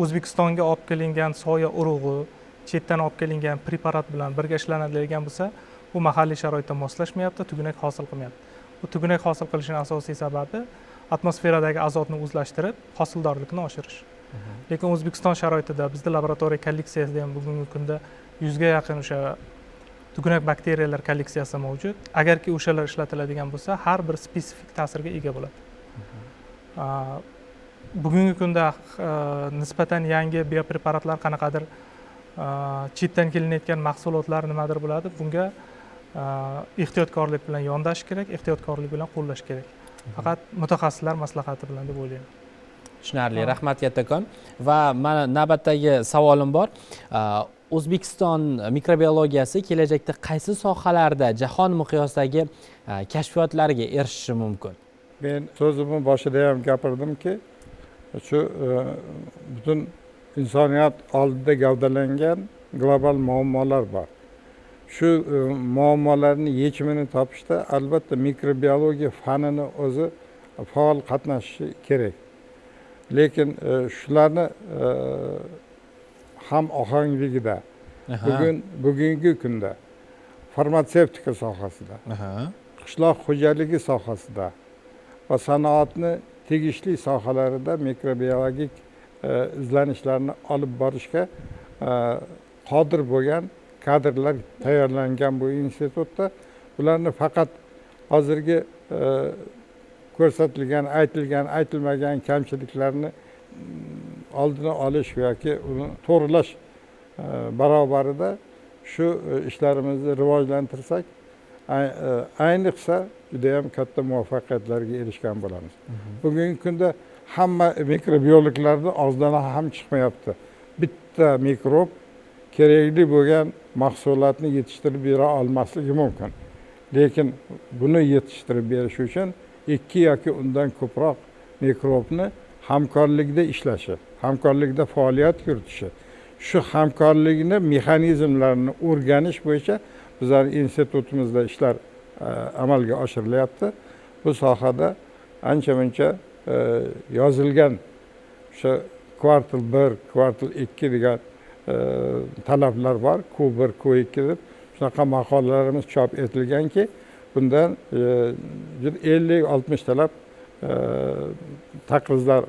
O'zbekistonga olib kelingan soya urug'i chetdan olib kelingan preparat bilan birga ishlanadigan bo'lsa, bu mahalliy sharoitda moslashmayapti, tugunak hosil qilmayapti. Bu tugunak hosil qilishning asosiy sababi atmosferadagi azotni o'zlashtirib, hosildorlikni oshirish. Lekin O'zbekiston sharoitida bizda laboratoriya kolleksiyasida ham bugungi kunda 100 ga yaqin o'sha tugunak bakteriyalar kolleksiyasi mavjud. Agarki o'shalar ishlatiladigan bo'lsa, har bir spesifik ta'sirga ega bo'ladi. Bugungi kunda nisbatan yangi biopreparatlar qanaqadir chetdan kelinayotgan mahsulotlar nimadir bo'ladi. Bunga ehtiyotkorlik bilan yondashish kerak, ehtiyotkorlik bilan qo'llash kerak. Faqat mutaxassislar maslahati bilan deb o'ylayman. Tushunarli, rahmat kattakon. Va mana navbatdagi savolim bor. O'zbekiston mikrobiologiyasi kelajakda qaysi sohalarda jahon miqyosidagi kashfiyotlarga erishishi mumkin? Men so'zimni boshida ham gapirdimki, shu butun insoniyat oldida gavdalangan global muammolar bor. Shu muammolarni yechimini topishda albatta mikrobiologiya fanini o'zi faol qatnashishi kerak. Lekin shularni ham ohangligida bugungi kunda farmatsevtika sohasida, qishloq xo'jaligi sohasida va sanoatni tegishli sohalarida mikrobiologik izlanishlarni olib borishga qodir bo'lgan kadrlar tayyorlangan bu institutda. Bularni faqat hozirgi ko'rsatilgan, aytilgan, aytilmagan kamchiliklarni oldini olish yoki uni to'g'rilash barobarida shu ishlarimizni rivojlantirsak, ayniqsa juda ham katta muvaffaqiyatlarga erishgan bo'lamiz. Bugungi kunda hamma mikrobiologlarning og'zidan ham chiqmayapti. Bitta mikrob kerakli bo'lgan mahsulotni yetishtirib bera olmasligi mumkin. Lekin buni yetishtirib berish uchun 2 yoki undan ko'proq mikrobni hamkorlikda ishlashi, hamkorlikda faoliyat yuritishi, shu hamkorlikni mexanizmlarini o'rganish bo'yicha bizlar institutimizda ishlar amalga oshirilyapti. Bu sohada ancha-muncha yozilgan o'sha kvartal 1, kvartal 2 degan talablar bor, Q1, Q2 deb shunaqa maqolalarimiz chop etilganki, bundan 50-60 talab taqrizlar,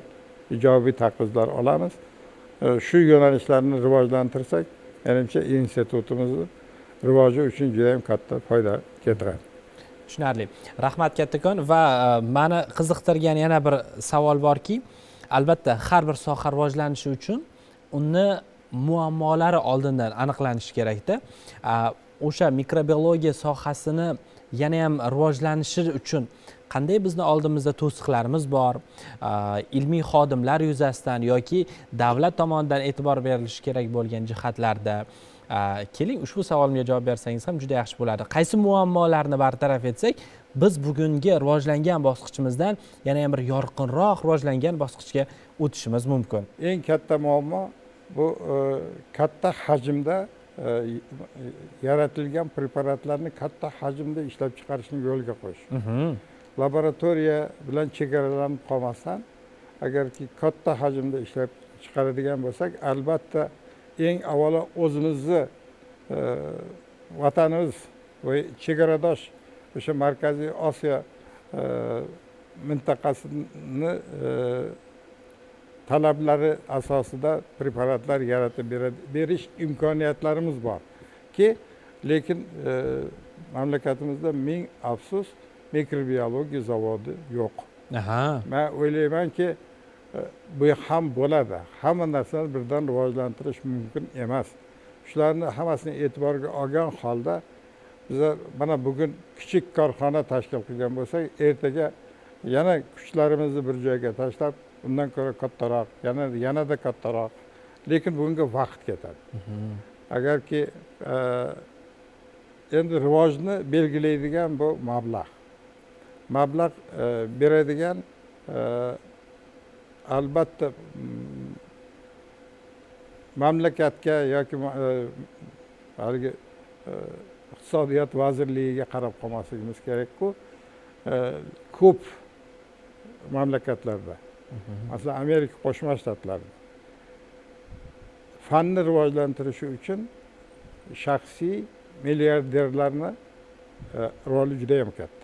ijobiy taqrizlar olamiz. Shu yo'nalishlarni rivojlantirsak, menimcha institutimizni rivoji uchun juda ham katta foyda keltiradi. Tushunarli. Rahmat kattakon. Va meni qiziqtirgan yana bir savol borki, albatta har bir soha rivojlanishi uchun uni muammolari oldindan aniqlanishi kerakda. O'sha mikrobiologiya sohasini yana ham rivojlanishi uchun qanday bizni oldimizda to'siqlarimiz bor, ilmiy xodimlar yuzasidan yoki davlat tomonidan e'tibor berilishi kerak bo'lgan jihatlarda keling ushbu savolimga javob bersangiz ham juda yaxshi bo'ladi. Qaysi muammolarni bartaraf etsak, biz bugungi rivojlangan bosqichimizdan yana ham bir yorqinroq rivojlangan bosqichga o'tishimiz mumkin? Eng katta muammo bu katta hajmda yaratilgan preparatlarni katta hajmda ishlab chiqarishni yo'lga qo'yish. Laboratoriya bilan chegaralanib qolmasdan, agarki katta hajmda ishlab chiqaradigan bo'lsak, albatta eng avvalo o'zimizni vatanimiz va chegaradosh o'sha Markaziy Osiyo mintaqasini talablari asosida preparatlar yaratib berish imkoniyatlarimiz borki, lekin mamlakatimizda ming afsus mikrobiologiya zavodi yo'q. Men o'ylaymanki, bu ham bo'ladi. Hamma narsani birdan rivojlantirish mumkin emas. Shularni hammasini e'tiborga olgan holda bizlar mana bugun kichik korxona tashkil qilgan bo'lsak, ertaga yana kuchlarimizni bir joyga tashlab, undan ko'ra kattaroq, yanada kattaroq, lekin bunga vaqt ketadi. Agarki endi rivojni belgilaydigan bu mablag'. Mablag' beradigan albatta mamlakatga yoki haligi iqtisodiyot vazirligiga qarab qolmasligimiz kerak-ku. Ko'p mamlakatlarda, masalan, Amerika Qo'shma Shtatlarida fanni rivojlantirish uchun shaxsiy milliarderlarni roli juda ham katta.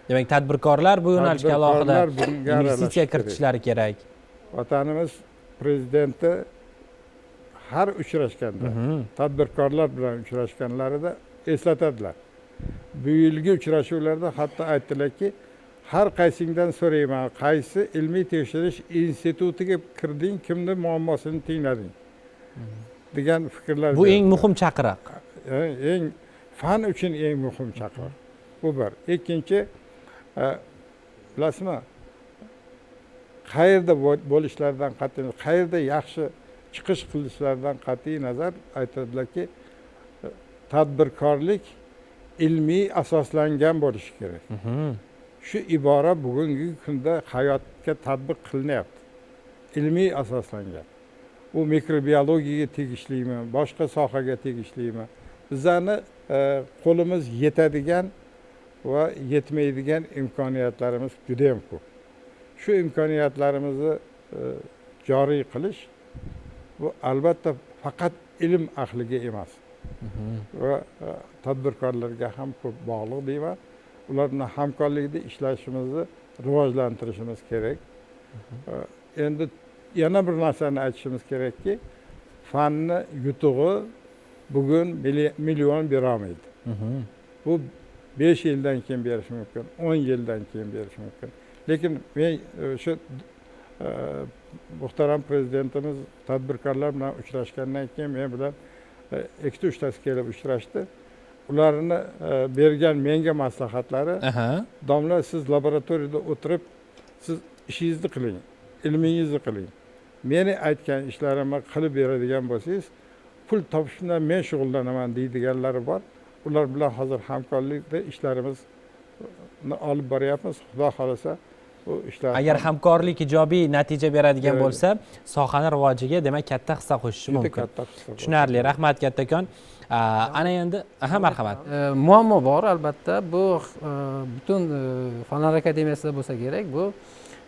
Demak, tadbirkorlar bu yo'nalishga alohida investitsiya kiritishlari kerak. Vatanimiz prezidenti har uchrashganda, tadbirkorlar bilan uchrashganlarida eslatadilar. Bu yilgi uchrashuvlarda hatto aytdilarki, har qaysingdan so'rayman, qaysi ilmiy tekshirish institutiga kirding, kimni muammosini tinglading degan fikrlar. Bu eng muhim chaqiriq. Eng fan uchun eng muhim chaqiriq. Bu bir. Ikkinchi, bilasizmi, qayerda bo'lishlaridan qat'iy, qayerda yaxshi chiqish qilishlaridan qat'iy nazar aytadilarki, tadbirkorlik ilmiy asoslangan bo'lishi kerak. Shu ibora bugungi kunda hayotga tatbiq qilinyapti. Ilmiy asoslangan. U mikrobiologiyaga tegishlimi, boshqa sohaga tegishlimi? Bizlarni qo'limiz yetadigan va yetmaydigan imkoniyatlarimiz juda ham ko'p. Shu imkoniyatlarimizni joriy qilish bu albatta faqat ilm ahliga emas va tadbirkorlarga ham ko'p bog'liq deyman. Ular bilan hamkorlikda ishlashimizni rivojlantirishimiz kerak. Endi yana bir narsani aytishimiz kerakki, fanni yutug'i bugun million berolmaydi. Bu 5 yildan keyin berishi mumkin, 10 yildan keyin berishi mumkin. Lekin men o'sha muhtaram prezidentimiz tadbirkorlar bilan uchrashgandan keyin men bilan ikkita uchtasi kelib uchrashdi. Ularni bergan menga maslahatlari, domla, siz laboratoriyada o'tirib, siz ishingizni qiling, ilmingizni qiling. Meni aytgan ishlarimni qilib beradigan bo'lsangiz, pul topish bilan men shug'ullanaman deydiganlari bor. Ular bilan hozir hamkorlikda ishlarimizni olib boryapmiz. Xudo xolasa bu ishlar agar hamkorlik ijobiy natija beradigan bo'lsa, sohani rivojiga demak katta hissa qo'shishi mumkin. Tushunarli, rahmat kattakon. Ana endi, marhamat. Muammo bor albatta. Bu butun Fanlar akademiyasida bo'lsa kerak. Bu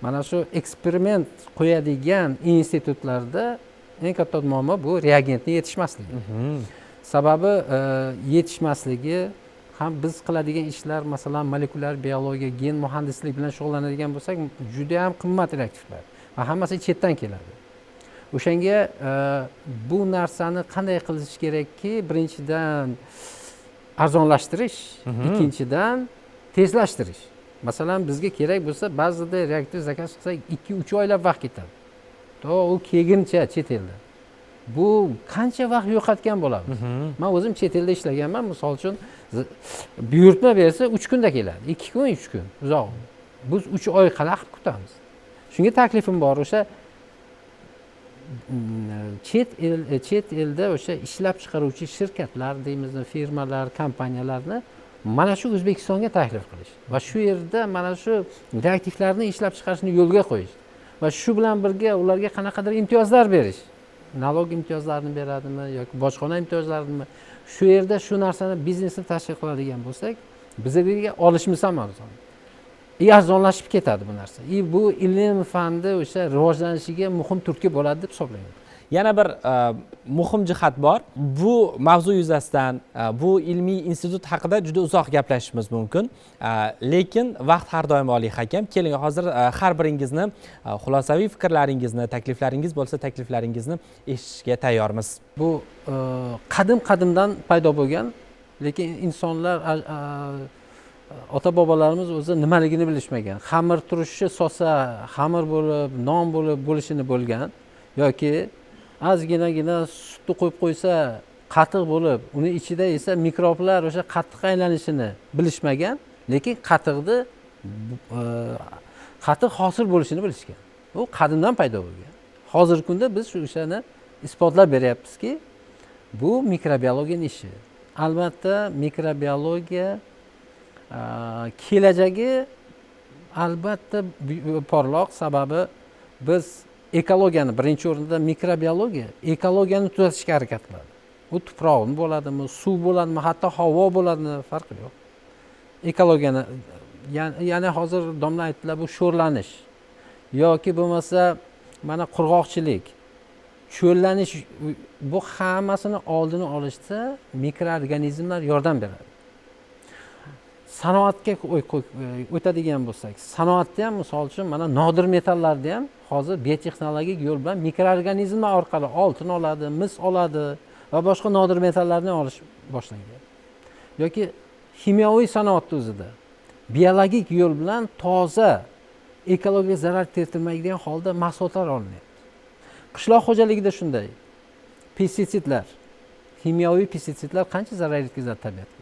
mana shu eksperiment qo'yadigan institutlarda eng katta muammo bu reagentni yetishmasligi. Sababi yetishmasligi ham biz qiladigan ishlar, masalan, molekulyar biologiya, gen muhandislik bilan shug'ullanadigan bo'lsak, juda ham qimmat reaktivlar va hammasi chetdan keladi. O'shanga bu narsani qanday qilish kerakki, birinchidan arzonlashtirish, ikkinchidan tezlashtirish. Masalan, bizga kerak bo'lsa, ba'zida reaktiv zakaz qilsak 2-3 oylab vaqt ketadi. To u kelguncha chet elda. Bu qancha vaqt yo'qotgan bo'lamiz. Men o'zim chet elda ishlaganman, misol uchun buyurtma bersa 3 kunda keladi. 2 kun, 3 kun uzoq. Biz 3 oy qanaqa qilib kutamiz? Shunga taklifim bor, o'sha chet elda o'sha ishlab chiqaruvchi shirkatlar deymizmi, firmalar, kompaniyalarni mana shu O'zbekistonga taklif qilish va shu yerda mana shu reaktivlarni ishlab chiqarishni yo'lga qo'yish va shu bilan birga ularga qanaqadir imtiyozlar berish. Nalog imtiyozlarini beradimi yoki bojxona imtiyozlarini, shu yerda shu narsani biznesni tashkil qiladigan bo'lsak, bizga olishimiz ham arzon. Arzonlashib ketadi bu narsa. Bu ilm fanni o'sha rivojlanishiga muhim turtki bo'ladi deb hisoblayman. Yana bir muhim jihat bor. Bu mavzu yuzasidan, bu ilmiy institut haqida juda uzoq gaplashishimiz mumkin. Lekin vaqt har doim oliy hakam. Keling, hozir har biringizni xulosaviy fikrlaringizni, takliflaringiz bo'lsa takliflaringizni eshitishga tayyormiz. Bu qadim-qadimdan paydo bo'lgan, lekin insonlar, ota bobolarimiz o'zi nimaligini bilishmagan. Xamir turishi solsa xamir bo'lib, non bo'lib bo'lishini bo'lgan yoki ozginagina sutni qo'yib qo'ysa qatiq bo'lib, uni ichida esa mikroblar o'sha qatiqqa aylanishini bilishmagan, lekin qatiqni qatiq hosil bo'lishini bilishgan. U qadimdan paydo bo'lgan. Hozirgi kunda biz shu o'shani isbotlab beryapmizki, bu mikrobiologiyaning ishi. Albatta mikrobiologiya kelajagi albatta porloq, sababi biz ekologiyani birinchi o'rinda mikrobiologiya ekologiyani tuzatishga harakat qiladi. U tuproqmi bo'ladimi, suv bo'ladimi, hatto havo bo'ladimi, farqi yo'q. Ekologiyani ya'ni hozir domla aytdilar, bu sho'rlanish yoki bo'lmasa mana qurg'oqchilik, cho'llanish, bu hammasini oldini olishda mikroorganizmlar yordam beradi. Sanoatga o'tadigan bo'lsak, sanoatda ham misol uchun mana nodir metallarni ham hozir biotexnologik yo'l bilan mikroorganizmlar orqali oltin oladi, mis oladi va boshqa nodir metallarni olish boshlangan. Yoki kimyoviy sanoatda o'zida biologik yo'l bilan toza, ekologiyaga zarar keltirmaydigan holda mahsulotlar olinyapti. Qishloq xo'jaligida shunday. Pestitsidlar, kimyoviy pestitsidlar qancha zarar yetkazadi tabiatga.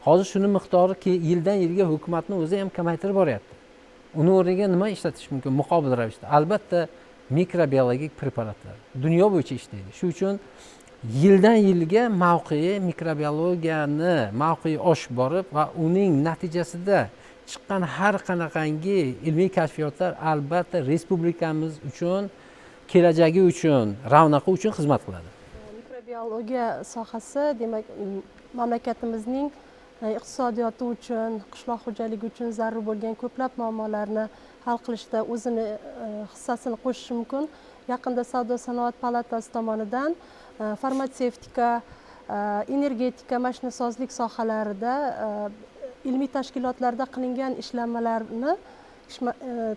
Hozir shuni miqdori yildan yilga hukumatning o'zi ham kamaytirib boryapti. Uni o'rniga nima ishlatish mumkin muqobil ravishda? Albatta mikrobiologik preparatlar dunyo bo'yicha ishlaydi. Shu uchun yildan yilga mavqei mikrobiologiyani mavqei oshib borib va uning natijasida chiqqan har qanaqangi ilmiy kashfiyotlar albatta respublikamiz uchun, kelajagi uchun, ravnaqi uchun xizmat qiladi. Mikrobiologiya sohasi demak mamlakatimizning iqtisodiyoti uchun, qishloq xo'jaligi uchun zarur bo'lgan ko'plab muammolarni hal qilishda o'zini hissasini qo'shishi mumkin. Yaqinda Savdo sanoat palatasi tomonidan farmatsevtika, energetika, mashinasozlik sohalarida ilmiy tashkilotlarda qilingan ishlanmalarni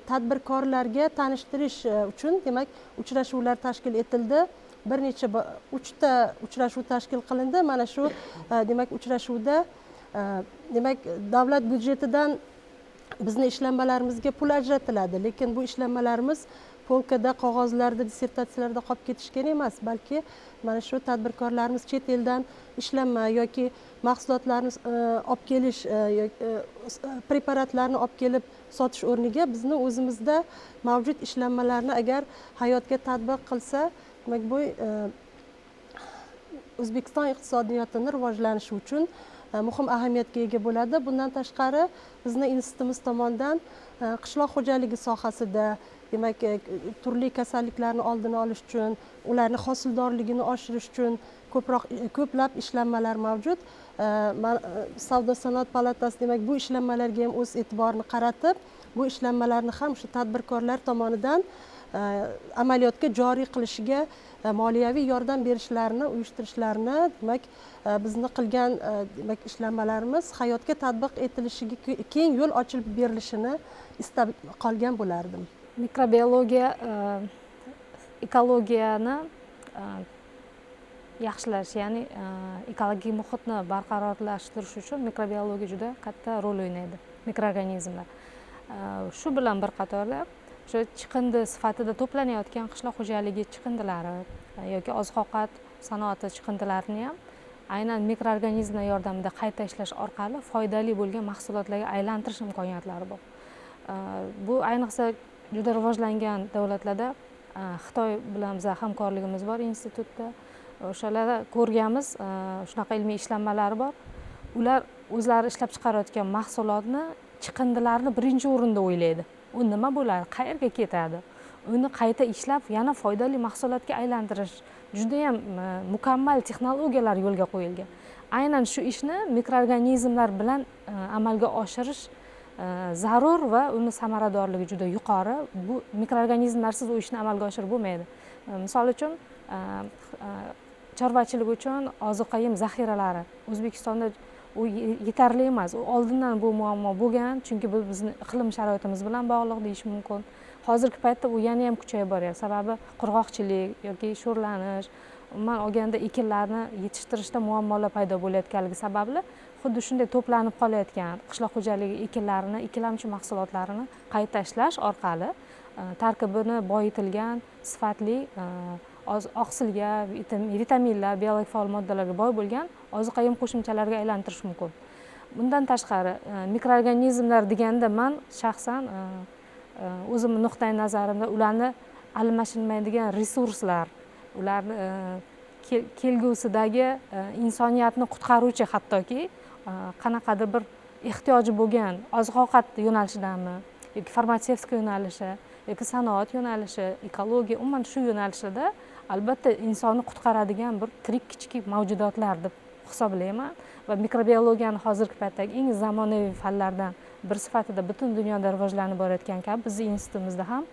tadbirkorlarga tanishtirish uchun demak uchrashuvlar tashkil etildi. Bir necha 3 ta uchrashuv tashkil qilindi. Mana shu demak uchrashuvda demak davlat byudjetidan bizni ishlanmalarimizga pul ajratiladi, lekin bu ishlanmalarimiz polkada, qog'ozlarda, dissertatsiyalarda qolib ketishi kerak emas, balki mana shu tadbirkorlarimiz chet eldan ishlanma yoki mahsulotlarni olib kelish, preparatlarni olib kelib sotish o'rniga bizni o'zimizda mavjud ishlanmalarni agar hayotga tatbiq qilsa, demak bu O'zbekiston iqtisodiyotini rivojlanishi uchun muhim ahamiyatga ega bo'ladi. Bundan tashqari bizni institutimiz tomonidan qishloq xo'jaligi sohasida demak turli kasalliklarni oldini olish uchun, ularni hosildorligini oshirish uchun ko'plab ishlanmalar mavjud. Savdo sanoat palatasi demak bu ishlanmalarga ham o'z e'tiborini qaratib, bu ishlanmalarni ham shu tadbirkorlar tomonidan amaliyotga joriy qilishiga moliyaviy yordam berishlarini, uyushtirishlarini demak bizni qilgan demak ishlanmalarimiz hayotga tatbiq etilishiga keng yo'l ochilib berilishini istab qolgan bo'lardim. Mikrobiologiya ekologiyani yaxshilash, ya'ni ekologik muhitni barqarorlashtirish uchun mikrobiologiya juda katta rol o'ynaydi, mikroorganizmlar. Shu bilan bir qatorda o'sha chiqindi sifatida to'planayotgan qishloq xo'jaligi chiqindilari yoki oziq-ovqat sanoati chiqindilarini ham aynan mikroorganizmlar yordamida qayta ishlash orqali foydali bo'lgan mahsulotlarga aylantirish imkoniyatlari bor. Bu ayniqsa juda rivojlangan davlatlarda, Xitoy bilan biz hamkorligimiz bor institutda. O'shalarda ko'rganmiz, shunaqa ilmiy ishlanmalari bor. Ular o'zlari ishlab chiqarayotgan mahsulotni, chiqindilarni birinchi o'rinda o'ylaydi. U nima bo'ladi, qayerga ketadi? Uni qayta ishlab, yana foydali mahsulotga aylantirish Judayam mukammal texnologiyalar yo'lga qo'yilgan. Aynan shu ishni mikroorganizmlar bilan amalga oshirish zarur va uni samaradorligi juda yuqori. Bu mikroorganizmlarsiz u ishni amalga oshirib bo'lmaydi. Misol uchun, chorvachilik uchun ozuqa yem zaxiralari O'zbekistonda u yetarli emas. U oldindan bu muammo bo'lgan, chunki bu bizni iqlim sharoitimiz bilan bog'liq deyish mumkin. Hozirgi paytda u yana ham kuchayib boryapti. Sababi qurg'oqchilik yoki sho'rlanish, umuman olganda ekinlarni yetishtirishda muammolar paydo bo'layotganligi sababli xuddi shunday to'planib qolayotgan qishloq xo'jaligi ekinlarini, ikkilamchi mahsulotlarini qayta ishlash orqali tarkibini boyitilgan sifatli oqsilga, vitaminlar, biologik faol moddalarga boy bo'lgan ozuqa yem qo'shimchalariga aylantirish mumkin. Bundan tashqari mikroorganizmlar deganda men shaxsan o'zimni nuqtai nazarimda ularni almashinmaydigan resurslar, ularni kelgusidagi insoniyatni qutqaruvchi, hattoki qanaqadir bir ehtiyoji bo'lgan oziq-ovqat yo'nalishidami yoki farmatsevtika yo'nalishi yoki sanoat yo'nalishi, ekologiya, umuman shu yo'nalishlarda albatta insonni qutqaradigan bir tirik kichik mavjudotlar deb hisoblayman va mikrobiologiyani hozirgi paytdagi eng zamonaviy fanlardan bir sifatida butun dunyoda rivojlanib borayotgan kabi bizning institutimizda ham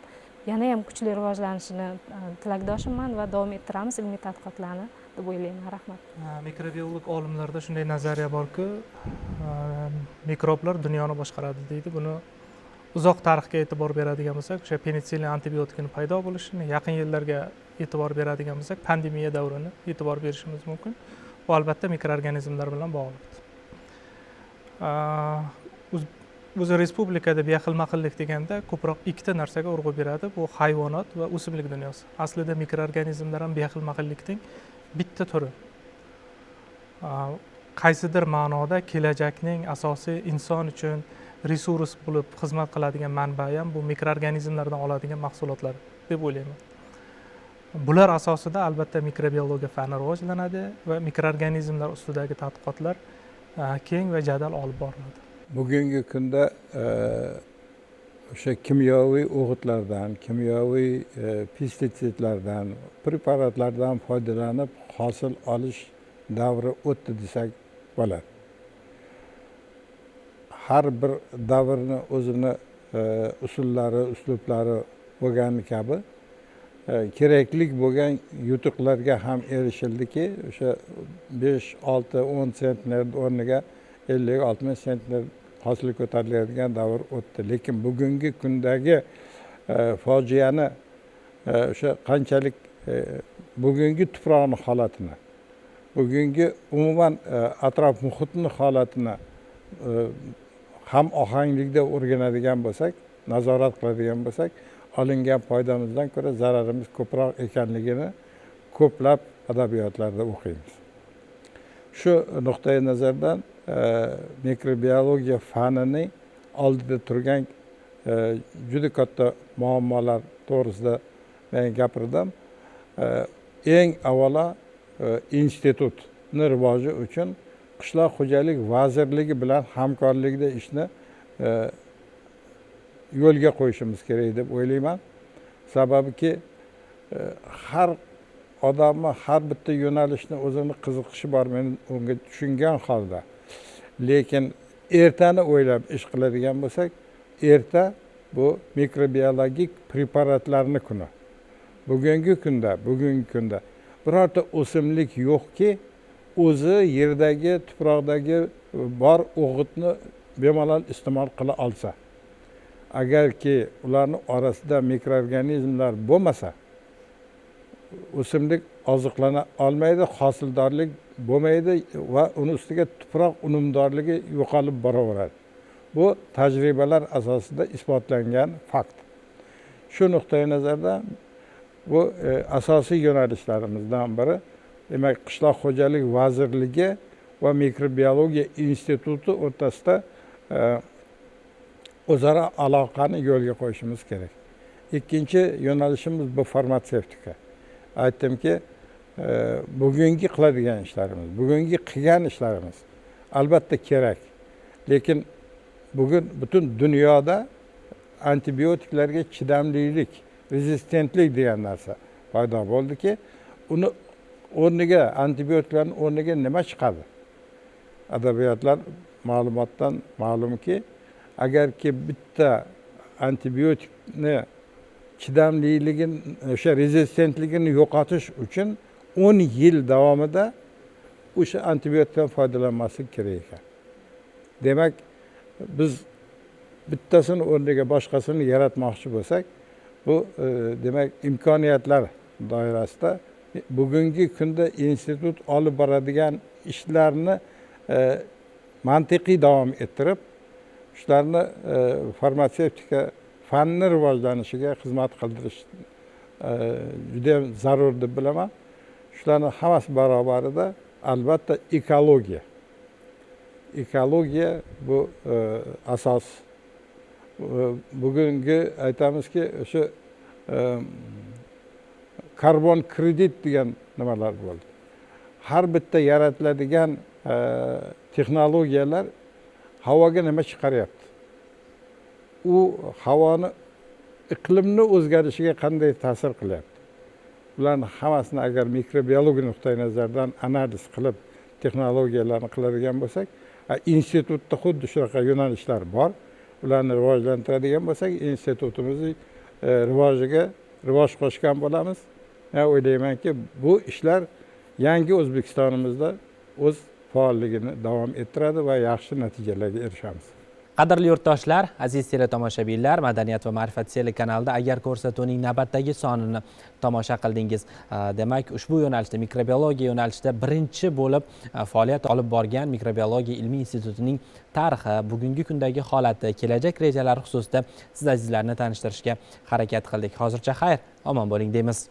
yana ham kuchli rivojlanishini tilakdoshimman va davom ettiramiz ilmiy tadqiqotlarni deb o'ylayman. Rahmat. Mikrobiolog olimlarda shunday nazariya borki, mikroblar dunyoni boshqaradi deydi. Buni uzoq tarixga e'tibor beradigan bo'lsak, o'sha penitsilin antibiotikini paydo bo'lishini, yaqin yillarga e'tibor beradigan bo'lsak, pandemiya davrini e'tibor berishimiz mumkin. Bu albatta mikroorganizmlar bilan bog'liq. O'zi respublikada bexilma-xillik deganda ko'proq ikkita narsaga urg'u beradi. Bu hayvonot va o'simlik dunyosi. Aslida mikroorganizmlar ham bexilma-xillikning bitta turi. Qaysidir ma'noda kelajakning asosiy inson uchun resurs bo'lib xizmat qiladigan manbai ham bu mikroorganizmlardan oladigan mahsulotlar deb o'ylayman. Bular asosida albatta mikrobiologiya fani rivojlanadi va mikroorganizmlar ustidagi tadqiqotlar keng va jadal olib boriladi. Bugungi kunda o'sha kimyoviy o'g'itlardan, kimyoviy pestitsidlardan, preparatlardan foydalanib hosil olish davri o'tdi desak bo'ladi. Har bir davrni o'zini usullari, uslublari bo'lgani kabi kerakli bo'lgan yutuqlarga ham erishildiki, o'sha 5, 6, 10 sentner o'rniga 50-60 sentner hosil ko'tariladigan davr o'tdi. Lekin bugungi kundagi fojiani o'sha qanchalik bugungi tuproqning holatini, bugungi umuman atrof muhitning holatini ham ohanglikda o'rganadigan bo'lsak, nazorat qiladigan bo'lsak, olingan foydamizdan ko'ra zararimiz ko'proq ekanligini ko'plab adabiyotlarda o'qiymiz. Shu nuqtai nazardan mikrobiologiya fanining oldida turgan juda katta muammolar to'g'risida men gapirdim. Eng avvalo institutni rivoji uchun Qishloq xo'jalik vazirligi bilan hamkorlikda ishni yo'lga qo'yishimiz kerak deb o'ylayman. Sababiki har odamni har bitta yo'nalishni o'zini qiziqishi bor, men unga tushungan holda. Lekin ertani o'ylab ish qiladigan bo'lsak, erta bu mikrobiologik preparatlarni kuni. Bugungi kunda birorta o'simlik yo'qki, o'zi yerdagi, tuproqdagi bor o'g'itni bemalol iste'mol qila olsa. Agarki ularning orasida mikroorganizmlar bo'lmasa, o'simlik oziqlana olmaydi, hosildorlik bo'lmaydi va uni ustiga tuproq unumdorligi yo'qolib boraveradi. Bu tajribalar asosida isbotlangan fakt. Shu nuqtai nazardan bu asosiy yo'nalishlarimizdan biri. Demak, Qishloq xo'jalik vazirligi va mikrobiologiya instituti o'rtasida o'zaro aloqani yo'lga qo'yishimiz kerak. Ikkinchi yo'nalishimiz bu farmatsevtika. Aytdimki, bugungi qiladigan ishlarimiz, bugungi qilgan ishlarimiz albatta kerak. Lekin bugun butun dunyoda antibiotiklarga chidamlilik, rezistentlik degan narsa paydo bo'ldiki, uni O'rniga, antibiotiklarning o'rniga nima chiqadi? Adabiyotlar ma'lumotdan ma'lumki, agarki bitta antibiotikni chidamliligini, o'sha rezistentligini yo'qotish uchun 10 yil davomida o'sha antibiotikdan foydalanmaslik kerak ekan. Demak, biz bittasini o'rniga boshqasini yaratmoqchi bo'lsak, bu demak imkoniyatlar doirasida bugungi kunda institut olib boradigan ishlarni mantiqiy davom ettirib, shularni farmatsevtika fanni rivojlanishiga xizmat qildirish juda ham zarur deb bilaman. Shularni hammasi barobarida albatta ekologiya. Ekologiya bu asos. Bugungi aytamizki, o'sha karbon kredit degan nimalar bo'ldi. Har bitta yaratiladigan texnologiyalar havoga nima chiqaryapti? U havoni, iqlimni o'zgarishiga qanday ta'sir qilyapti? Bularni hammasini agar mikrobiologiya nuqtai nazaridan analiz qilib texnologiyalarni qiladigan bo'lsak, institutda xuddi shunaqa yo'nalishlar bor. Ularni rivojlantiradigan bo'lsak, institutimizni rivojiga rivoj qo'shgan bo'lamiz. Men o'ylaymanki, bu ishlar yangi O'zbekistonimizda o'z faolligini davom ettiradi va yaxshi natijalarga erishamiz. Qadrli yurtdoshlar, aziz teletomoshabinlar, Madaniyat va ma'rifat telekanalida agar ko'rsatuvning navbatdagi sonini tomosha qildingiz, demak, ushbu yo'nalishda, mikrobiologiya yo'nalishida birinchi bo'lib faoliyat olib borgan Mikrobiologiya ilmiy institutining tarixi, bugungi kundagi holati, kelajak rejalari xususida siz azizlarni tanishtirishga harakat qildik. Hozircha xayr, omon bo'ling deymiz.